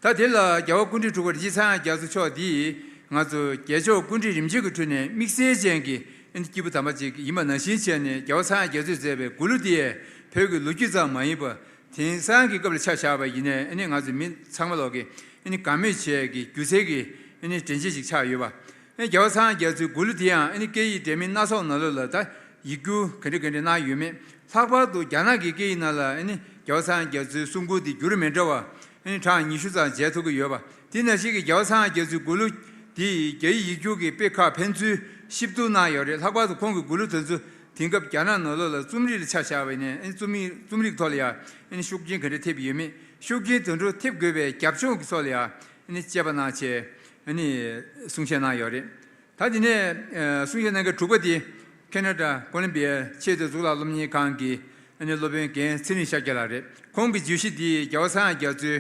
ད་དེ་ལ་རྒྱལ་བ་སྐུ་ཕྲེང་དྲུག་པ་རིན་ཆེན་ཚངས་དབྱངས་རྒྱ་མཚོ་མཆོག་འདིས་ ང་ཚོ་རྒྱལ་མཆོག་སྐུ་ཕྲེང་རིམ་བྱོན་གྱི་ཁྲོད་ནས་དམིགས་བསལ་ཅན་གྱི་ཨ་ནི་སྐྱེས་བུ་དམ་པ་ཅིག་ཡིན་པ་ནང་བཞིན་བྱས་ནས། རྒྱལ་བ་ཚངས་དབྱངས་རྒྱ་མཚོས་མཛད་པའི་མགུར་གླུ་འདི་ཡང་བོད་ཀྱི་ལོ་རྒྱུས་ཙམ་མ་ཡིན་པར། དེང་སང་གི་སྐབས་ལ་ཆ་བཞག་པ་ཡིན་ནའི་ཨ་ནི་ང་ཚོ་མི་ཚང་མ་ལོག་གི་ཨ་ནི་དགའ་མོས་བྱེད་ཀྱི་སྒྱུ་རྩལ་གྱི་ཨ་ནི་དྲན་ཤེས་ཤིག་ཆགས་ཡོད་པ། ཨ་ནི་རྒྱལ་བ་ཚངས་དབྱངས་རྒྱ་མཚོའི་མགུར་གླུ་དེ་ཡང་ཨ་ནི་སྐད་ཡིག་འདྲ་མིན་སྣ་ཚོགས་ནང་ལོགས་ལ་ད་ཡིག་སྒྱུར་ག་འདྲ་ག་འདྲ་གནང་ཡོད་མེད། ལྷག་པར་དུ་རྒྱ་ནག་གི་སྐད་ཡིག་ནང་ལ་ཨ་ནི་རྒྱལ་བ་ཚངས་དབྱངས་རྒྱ་མཚོའི་གསུང་མགུར་དེ་འགྱུར་མི་འདྲ་བ་ཨ་ནི་གྲངས་ཉི་ཤུ་ཙམ་མཇལ་ཐུབ་ཀྱི་ཡོད་པ། དེ་ནང་བཞིན་གྱི་རྒྱལ་བ་ཚངས་དབྱངས་རྒྱ་མཚོའི་མགུར་གླུ་དེ་རྒྱ་ཡིག་ཡིག་སྒྱུར་གྱི་དཔེ་ཁག་ཕན་ཚུན་ཞིབ་ཏུ་གནང་ཡོད་རེད། ལྷག་པར་དུ་ཁོང་གི་མགུར་གླུ་དེ་ཚོ་དེང་སྐབས་རྒྱ་ནག་ནང་ལོགས་ལ་རྩོམ་རིག་ལ་ཆ་བཞག་པ་ཡིན་ན། ཨ་ནི་རྩོམ་ཡིག་རྩོམ་རིག་ཐོག་ལ་ཡང་ཨ་ནི་ཤུགས་རྐྱེན་ག་འདྲ་ཐེབས་ཡོད་མེད། ཤུགས་རྐྱེན་དེ་འདྲ་ཐེབས་དགོས་པའི་རྒྱབ་ལྗོངས་ཀྱི་ཐོག་ལ་ཡང་ཨ་ནི་དཔྱད་པ་གནང་བྱས་ཨ་ནི་གསུང་བཤད་གནང་ཡོད་རེད། ད་དེ་ནས་ཨ་གསུང་བཤད་གནང་མཁན་དྲུག་པ་དེ་ཁེ་ན་ཌ་ཀོ་ལོམ་བི་ཡའི་ཆེས་མཐོའི་གཙུག་ལག་སློབ་གཉེར་ཁང་གི་ཨ་ནི་སློབ་དཔོན་རྒན་ཚེ་རིང་ཤཱཀྱ་ལགས་རེད། ཁོང་གི་བརྗོད་གཞི་འདི་རྒྱལ་བ་ཚངས་དབྱངས་རྒྱ་མཚོའི་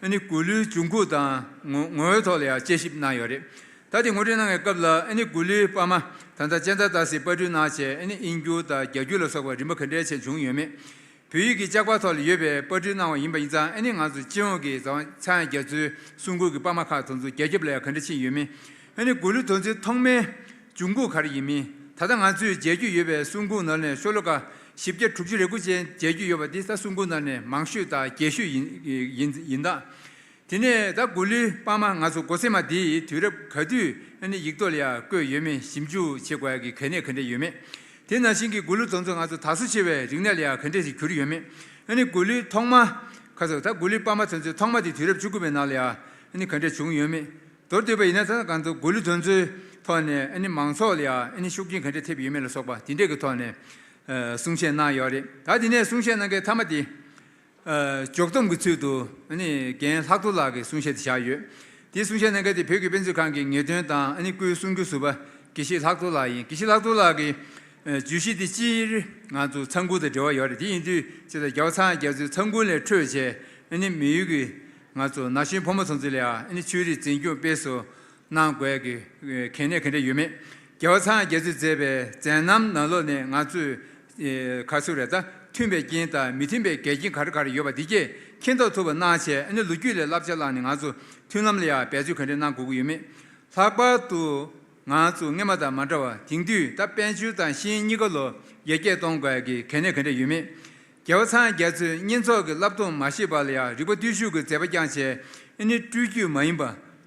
ཨ་ནི་མགུར་གླུའི་འབྱུང་ཁུངས་དང་ངོ་ངོ་བོའི་ཐོག་ལ་ཡང་དཔྱད་ཞིབ་གནང་ཡོད་རེད། ད་དེ་ངོ་སྤྲོད་གནང་བའི་སྐབས་ལ་ཨ་ནི་མགུར་གླུའི་པར་མ་ད་ལྟ་ཅན་ད་ཏཱ་སིས་པར་སྐྲུན་གནང་བྱས། ཨ་ནི་དབྱིན་སྒྱུར་དང་རྒྱ་སྒྱུར་ལ་སོགས་པ་རིམ་པ་ག་འདྲའི་ཆེད་བྱུང་ཡོད་མེད། བོད་ཡིག་གི་ལྕགས་པར་ཐོག་ལ་ཡོད་པའི་པར་སྐྲུན་གནང་བ་ཡིན་པ་ཡིན་ཙང་། ཨ་ནི་ང་ཚོ་སྤྱི་ཡོངས་ཀྱི་རྒྱལ་བ་ཚངས་དབྱངས་རྒྱ་མཚོའི་གསུང་མགུར་གྱི་པར་མ་ཁག་དེ་ཚོ་རྒྱ་ཁྱབ་ལ་ཡང་ག་འདྲ་ཕྱིན་ཡོད་མེད། ཨ་ནི་མགུར་གླུ་དེ་ཚོའི་ཐོག་མའི་འབྱུང་ཁུངས་ག་རེ་ཡིན་མིན། ད་ལྟ་ང་ཚོས་མཇལ་རྒྱུ་ཡོད་པའི་གསུང་མགུར་ནང་ནས་ཤོ་ལོ་ཀ་བཞི་བརྒྱ་དྲུག་ཅུ་རེ་དགུ་ཅན་མཇལ་རྒྱུ་ཡོད་པ་འདི་ད་གསུང་མགུར་ནང་ནས་མང་ཤོས་དང་རྒྱས་ཤོས་ཡིན་ཡིན་ཡིན་སྟབས། དེ་ནས་ད་མགུར་གླུའི་པར་མ་ང་ཚོ་མགོ་སེར་མ་འདིས་དུས་རབས་ག་དུས་ཨ་ནི་ཡིག་ཐོག་ལ་ཡང་བཀོད་ཡོད་མེད་ཞིབ་འཇུག་བྱེད་དགོས་ཡ་གི་གལ་གནད་ག་འདྲ་ཡོད་མེད། དེ་ནང་བཞིན་གྱི་མགུར་གླུ་དེ་ཚོ་ང་ཚོ་དར་སྲོལ་ཆེ་བའི་རིག་གནས་ལ་ཡང་ག་འདྲ་ཞིག་གྱུར་ཡོད་མེད། ཨ་ནི་མགུར་གླུའི་ཐོག་མ་ཁ་སོ་ད་མགུར་གླུའི་པར་མ་དེ་ཚོའི་ཐོག་མ་དེ་དུས་རབས་བཅུ་དགུ་པའི་ནང་ལ་ཡང་ཨ་ནི་ག་འདྲ་བྱུང་ཡོད་མེད། མདོར་བསྡུས་པ་ཡིན་ན། ད་ང་ཚོ་མགུར་གླུ་དེ་ཚོའི་ཐོག་ནས་ཨ་ནི་མང་ཚོགས་ལ་ཡང་ཨ་ནི་ཤུགས་རྐྱེན་ག་འདྲ་ཐེབས་ཡོད་མེད་ལ་སོགས་པ་དེ་འདྲས་ཀྱི་ཐོག་ནས་ཨ་གསུང་བཤད་གནང་ཡོད་རེད། ད་དེ་ནས་གསུང་བཤད་གནང་མཁན་མཐའ་མ་དེ། ཨ་ཇོག་སྟོབས་ཀྱི་ཚུལ་དུ་ཨ་ནི་རྒན་ལྷག་རྡོར་ལགས་ཀྱི་གསུང་བཤད་དེ་བཞག་ཡོད། དེའི་གསུང་བཤད་གནང་མཁན་དེ་བོད་ཀྱི་དཔེ་མཛོད་ཁང་གི་ངེས་སྟོན་དང་ཨ་ནི་སྐུའི་གསུང་སྒྱུར་ཟུར་པ་དགེ་བཤེས་ལྷག་རྡོར་ལགས་ཡིན། དགེ་བཤེས་ལྷག་རྡོར་ལགས་ཀྱི་ཨ་བརྗོད་གཞི་དེ་སྤྱིར་ང་ཚོ་ཚང་མགུར་དང་འབྲེལ་བ་ཡོད་རེད། དེ་ཡིན་དུས་ཅི་ལྟར་རྒྱལ་བ་ཚངས་དབྱངས་རྒྱ་མཚོའི་ཚང་མགུར་ལས་འཕྲོས་བྱས། ཨ་ནི་མི་ཡུལ་གྱི་ང་ཚོ་ན་གཞོན་ཕོ་མོ་ཚོ་ཚོ་ལ་ཡང་ཨ་ནི་ཆོས་རིག་འཛིན་སྐྱོང་སྤེལ་གསུམ་གནང་དགོས་ཀྱི་གལ་གནད་ག་འདྲ་ཡོད་མེད། རྒྱལ་བ་ཚངས་དབྱངས་རྒྱ་མཚོས་མཛད་པའི་མཛད་རྣམ་ནང་ལོགས་ནས་ང་ཚོས་ཨེ་ག་ཚོད་རེད། ད་མཐུན་པའི་རྐྱེན་དང་མི་མཐུན་པའི་འགལ་རྐྱེན་ག་རེ་ག་རེ་ཡོད་པ་འདི་སྐད་མཁྱེན་རྟོགས་ཐུབ་པ་གནང་བྱས། ཨ་ནི་ལོ་རྒྱུས་ལས་བསླབ་བྱ་བླངས་ནས་ང་ཚོ་མཐུན་ལམ་ལ་ཡང་འབད་རྩོལ་ག་འདྲ་གནང་དགོས་ཀྱི་ཡོད་མེད། ལྷག་པར་དུ་ང་ཚོ་སྔོན་མ་དང་མ་འདྲ་བར་དེང་དུས་ད་དཔལ་འབྱོར་དང་ཤེས་ཡོན་གཉིས་ཀ་ལ་ཡར་རྒྱས་གཏོང་དགོས་ཀྱི་གལ་གནད་ག་འདྲ་ཡོད་མེད། རྒྱལ་བ་ཚངས་དབྱངས་རྒྱ་མཚོས་བསྙེན་རྫོགས་ཀྱི་བསླབ་སྡོམ་མ་བཞེས་པ་ལ་ཡང་རིག་པ་བརྟུལ་ཞུགས་ཀྱི་མཛད་པ་བསྐྱངས་བྱས། ཨ་ནི་སྤྲུལ་བརྒྱུད་མ་ཡིན་པ་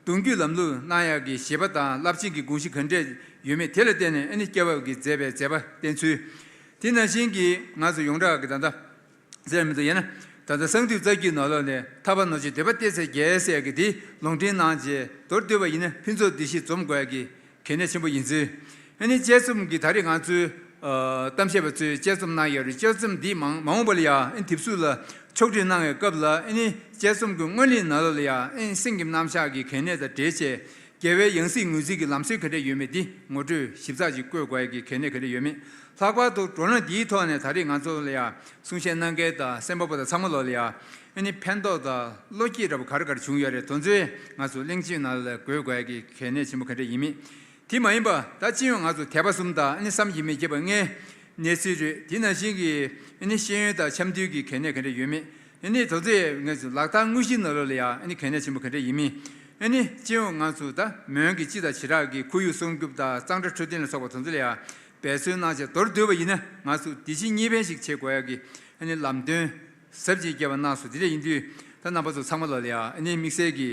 གདུང་བརྒྱུད་ལམ་ལུགས་གནང་ཡག་གི་བཞེད་པ་དང་རླབས་ཆེན་གྱི་དགོངས་གཞི་ག་འདྲས་ཡོད་མེད་དེ་ལ་བརྟེན་ནས་ཨ་ནི་སྐྱེ་བ་གི་མཛད་པའི་མཛད་པ་བསྟན་ཚུལ། དེ་ནང་བཞིན་གྱི་ང་ཚོ་ཡོངས་གྲགས་ཀྱི་ད་ལྟ་ཟེར་མི་འདུག་ཡིན་ན་ད་ལྟ་གསང་འདུས་རྩ་རྒྱུད་ནང་ལོགས་ནས་ཐར་པ་ནོར་སྐྱོན་སྡེ་པ་སྟེ་ཚེ་བརྒྱད་ཟེར་གྱི་དེ་ལུང་འདྲེན་གནང་རྗེས། མདོར་བསྡུས་པ་ཡིན་ན་ཕུན་ཚོགས་བདེ་གཤེགས་འཛོམས་དགོས་ཀྱི་གལ་གནད་ཆེན་པོ་ཡིན་ཚུལ། ཨ་ནི་དཔྱད་རྩོམ་གྱི་ད་རེས་ང་ཚོའི་ཨ་གཏམ་བཤད་པ་ཚོས་དཔྱད་རྩོམ་གནང་ཡོད་རེད། དཔྱད་རྩོམ་འདི་མ་མ་འོངས་པ་ལ་ཡང་ཨ་ནི་དེབ་གཟུགས་ལ་ཕྱོགས་སྒྲིག་གནང་བའི་སྐབས་ལ། ཨ་ནི་དཔྱད་རྩོམ་གྱི་སྔོན་གླེང་ནང་ལོགས་ལ་ཡང་ཨ་ནི་སེམས་ཀྱི་རྣམ་གཞག་གི་གལ་གནད་དང་འབྲེལ་བྱས། རྒྱལ་བའི་ཡང་སྲིད་ངོས་འཛིན་གྱི་ལམ་སྲོལ་ག་འདྲ་ཡོད་མེད་འདི་ངོ་སྤྲོད་ཞིབ་ཚགས་ཅིག་བཀོད་དགོས་ཀྱི་གལ་གནད་ག་འདྲ་ཡོད་མེད། ལྷག་པར་དུ་བགྲོ་གླེང་འདིའི་ཐོག་ནས་ད་རེས་ང་ཚོ་ལ་ཡང་གསུང་བཤད་གནང་མཁན་དང་གསན་པ་པོ་དང་ཚང་མ་ལོགས་ལ་ཡང་ཨ་ནི་ཕན་ཐོགས་དང་བློ་སྐྱེད་འདྲ་པོ་ག་རེ་ག་རེ་བྱུང་ཡོད་རེད། དེ་ཚོ་ང་ཚོ་གླེང་བརྗོད་ནང་ལ་འགོད་དགོས་ཀྱི་གལ་གནད་ཆེན་པོ་ག་འདྲ་ཡིན་མིན། དེ་མ་ཡིན་པ་ད་སྤྱི་ཡོངས་ང་ཚོ་དད་པ་གསུམ་དང་ཨ་ནི་བསམ་གྱིས་མི་ཁྱབ་པ་ལྔའི་གནས་ཚུལ་རེད། དེ་ནང་བཞིན་གྱི་ཨ་ནི་ཤེས་ཡོན་དང་འཆམ་མཐུན་གྱི་གལ་གནད་ག་འདྲ་ཡོད་མེད། ཨ་ནི་དེ་ཚོའི་ང་ཚོ་ལག་བསྟར་དངོས་གཞིའི་ནང་ལོགས་ལ་ཡང་ཨ་ནི་གལ་གནད་ཆེན་པོ་ག་འདྲ་ཡིན་མིན། ཨ་ནི་སྤྱི་ཡོངས་ང་ཚོ་ད་མོན་གྱི་སྤྱི་དང་བྱེ་བྲག་གི་ཁོར་ཡུག་སྲུང་སྐྱོབ་དང་གཙང་སྦྲ་འཕྲོད་བསྟེན་ལ་སོགས་པ་དེ་ཚོ་ལ་ཡང་འབད་བརྩོན་གནང་བྱས། མདོར་བསྡུས་པ་ཡིན་ན་ང་ཚོ་བདེ་སྐྱིད་གཉིས་ཕན་ཞིག་བྱེད་དགོས་ཡག་གི་ཨ་ནི་ལམ་སྟོན་ཟབ་ཅིང་རྒྱས་པ་གནང་སོང་། དེ་འདྲ་ཡིན་དུས་ད་རྣམ་པ་ཚོ་ཚང་མ་ལོགས་ལ་ཡང་ཨ་ནི་དམིགས་བསལ་གྱི་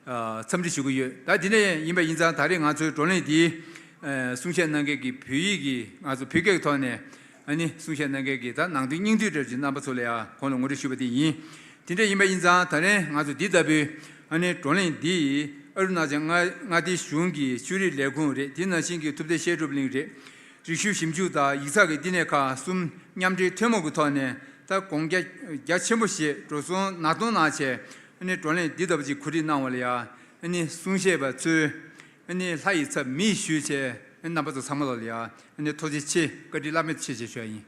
ཨ་འཚམས་འདྲི་ཞུ་གི་ཡོད། ད་དེ་འདྲ་ཡིན་པ་ཡིན་ཙང་ད་རེས་ང་ཚོའི་བགྲོ་གླེང་འདིའི་ཨ་གསུང་བཤད་གནང་མཁན་གྱི་བོད་ཡིག་གི་ང་ཚོ་བོད་སྐད་ཀྱི་ཐོག་ནས་ཨ་ནི་གསུང་བཤད་གནང་མཁན་གྱི་ད་ནང་དོན་སྙིང་བསྡུས་འདྲ་ཅིག་རྣམ་པ་ཚོ་ལ་ཡང་གོང་ལ་ངོ་སྤྲོད་ཞུས་པ་དེ་ཡིན། དེ་འདྲ་ཡིན་པ་ཡིན་ཙང་ད་རེས་ང་ཚོ་འདི་ལྟ་བུའི་ཨ་ནི་བགྲོ་གླེང་འདི་ཨ་རུ་ན་ཅལ་མངའ་མངའ་སྡེའི་གཞུང་གི་ཆོས་རིག་ལས་ཁུངས་རེད། དེ་ནང་བཞིན་གྱི་ཐུབ་བསྟན་བཤད་སྒྲུབ་གླིང་རེད། རིག་གཞུང་ཞིབ་འཇུག་དང་ཡིག་ཚགས་ཀྱི་བསྟི་གནས་ཁག་གསུམ་མཉམ་འབྲེལ་ཐུན་མོང་གི་ཐོག་ནས་ད་དགོངས་འཆར་རྒྱ་ཆེན་པོ་ཞིག་འགྲོ་སོང་ནན་གཏོང་གནང་བྱས། ཨ་ནི་བགྲོ་གླེང་འདི་ལྟ་བུ་ཅིག་གོ་སྒྲིག་གནང་བ་ལ་ཡང་ཨ་ནི་གསུང་བཤད་པ་ཚོས་ཨ་ནི་ལྷ་ཡི་ཚབ་མི་ཡིས་ཞུས་བྱས། ཨ་ནི་རྣམ་པ་ཚོ་ཚང་མ་ལོགས་ལ་ཡང་ཨ་ནི་ཐུགས་རྗེ་ཆེ། བཀའ་དྲིན་བླ་མེད་ཆེ་ཞེས་ཞུ་ཡ་ཡིན།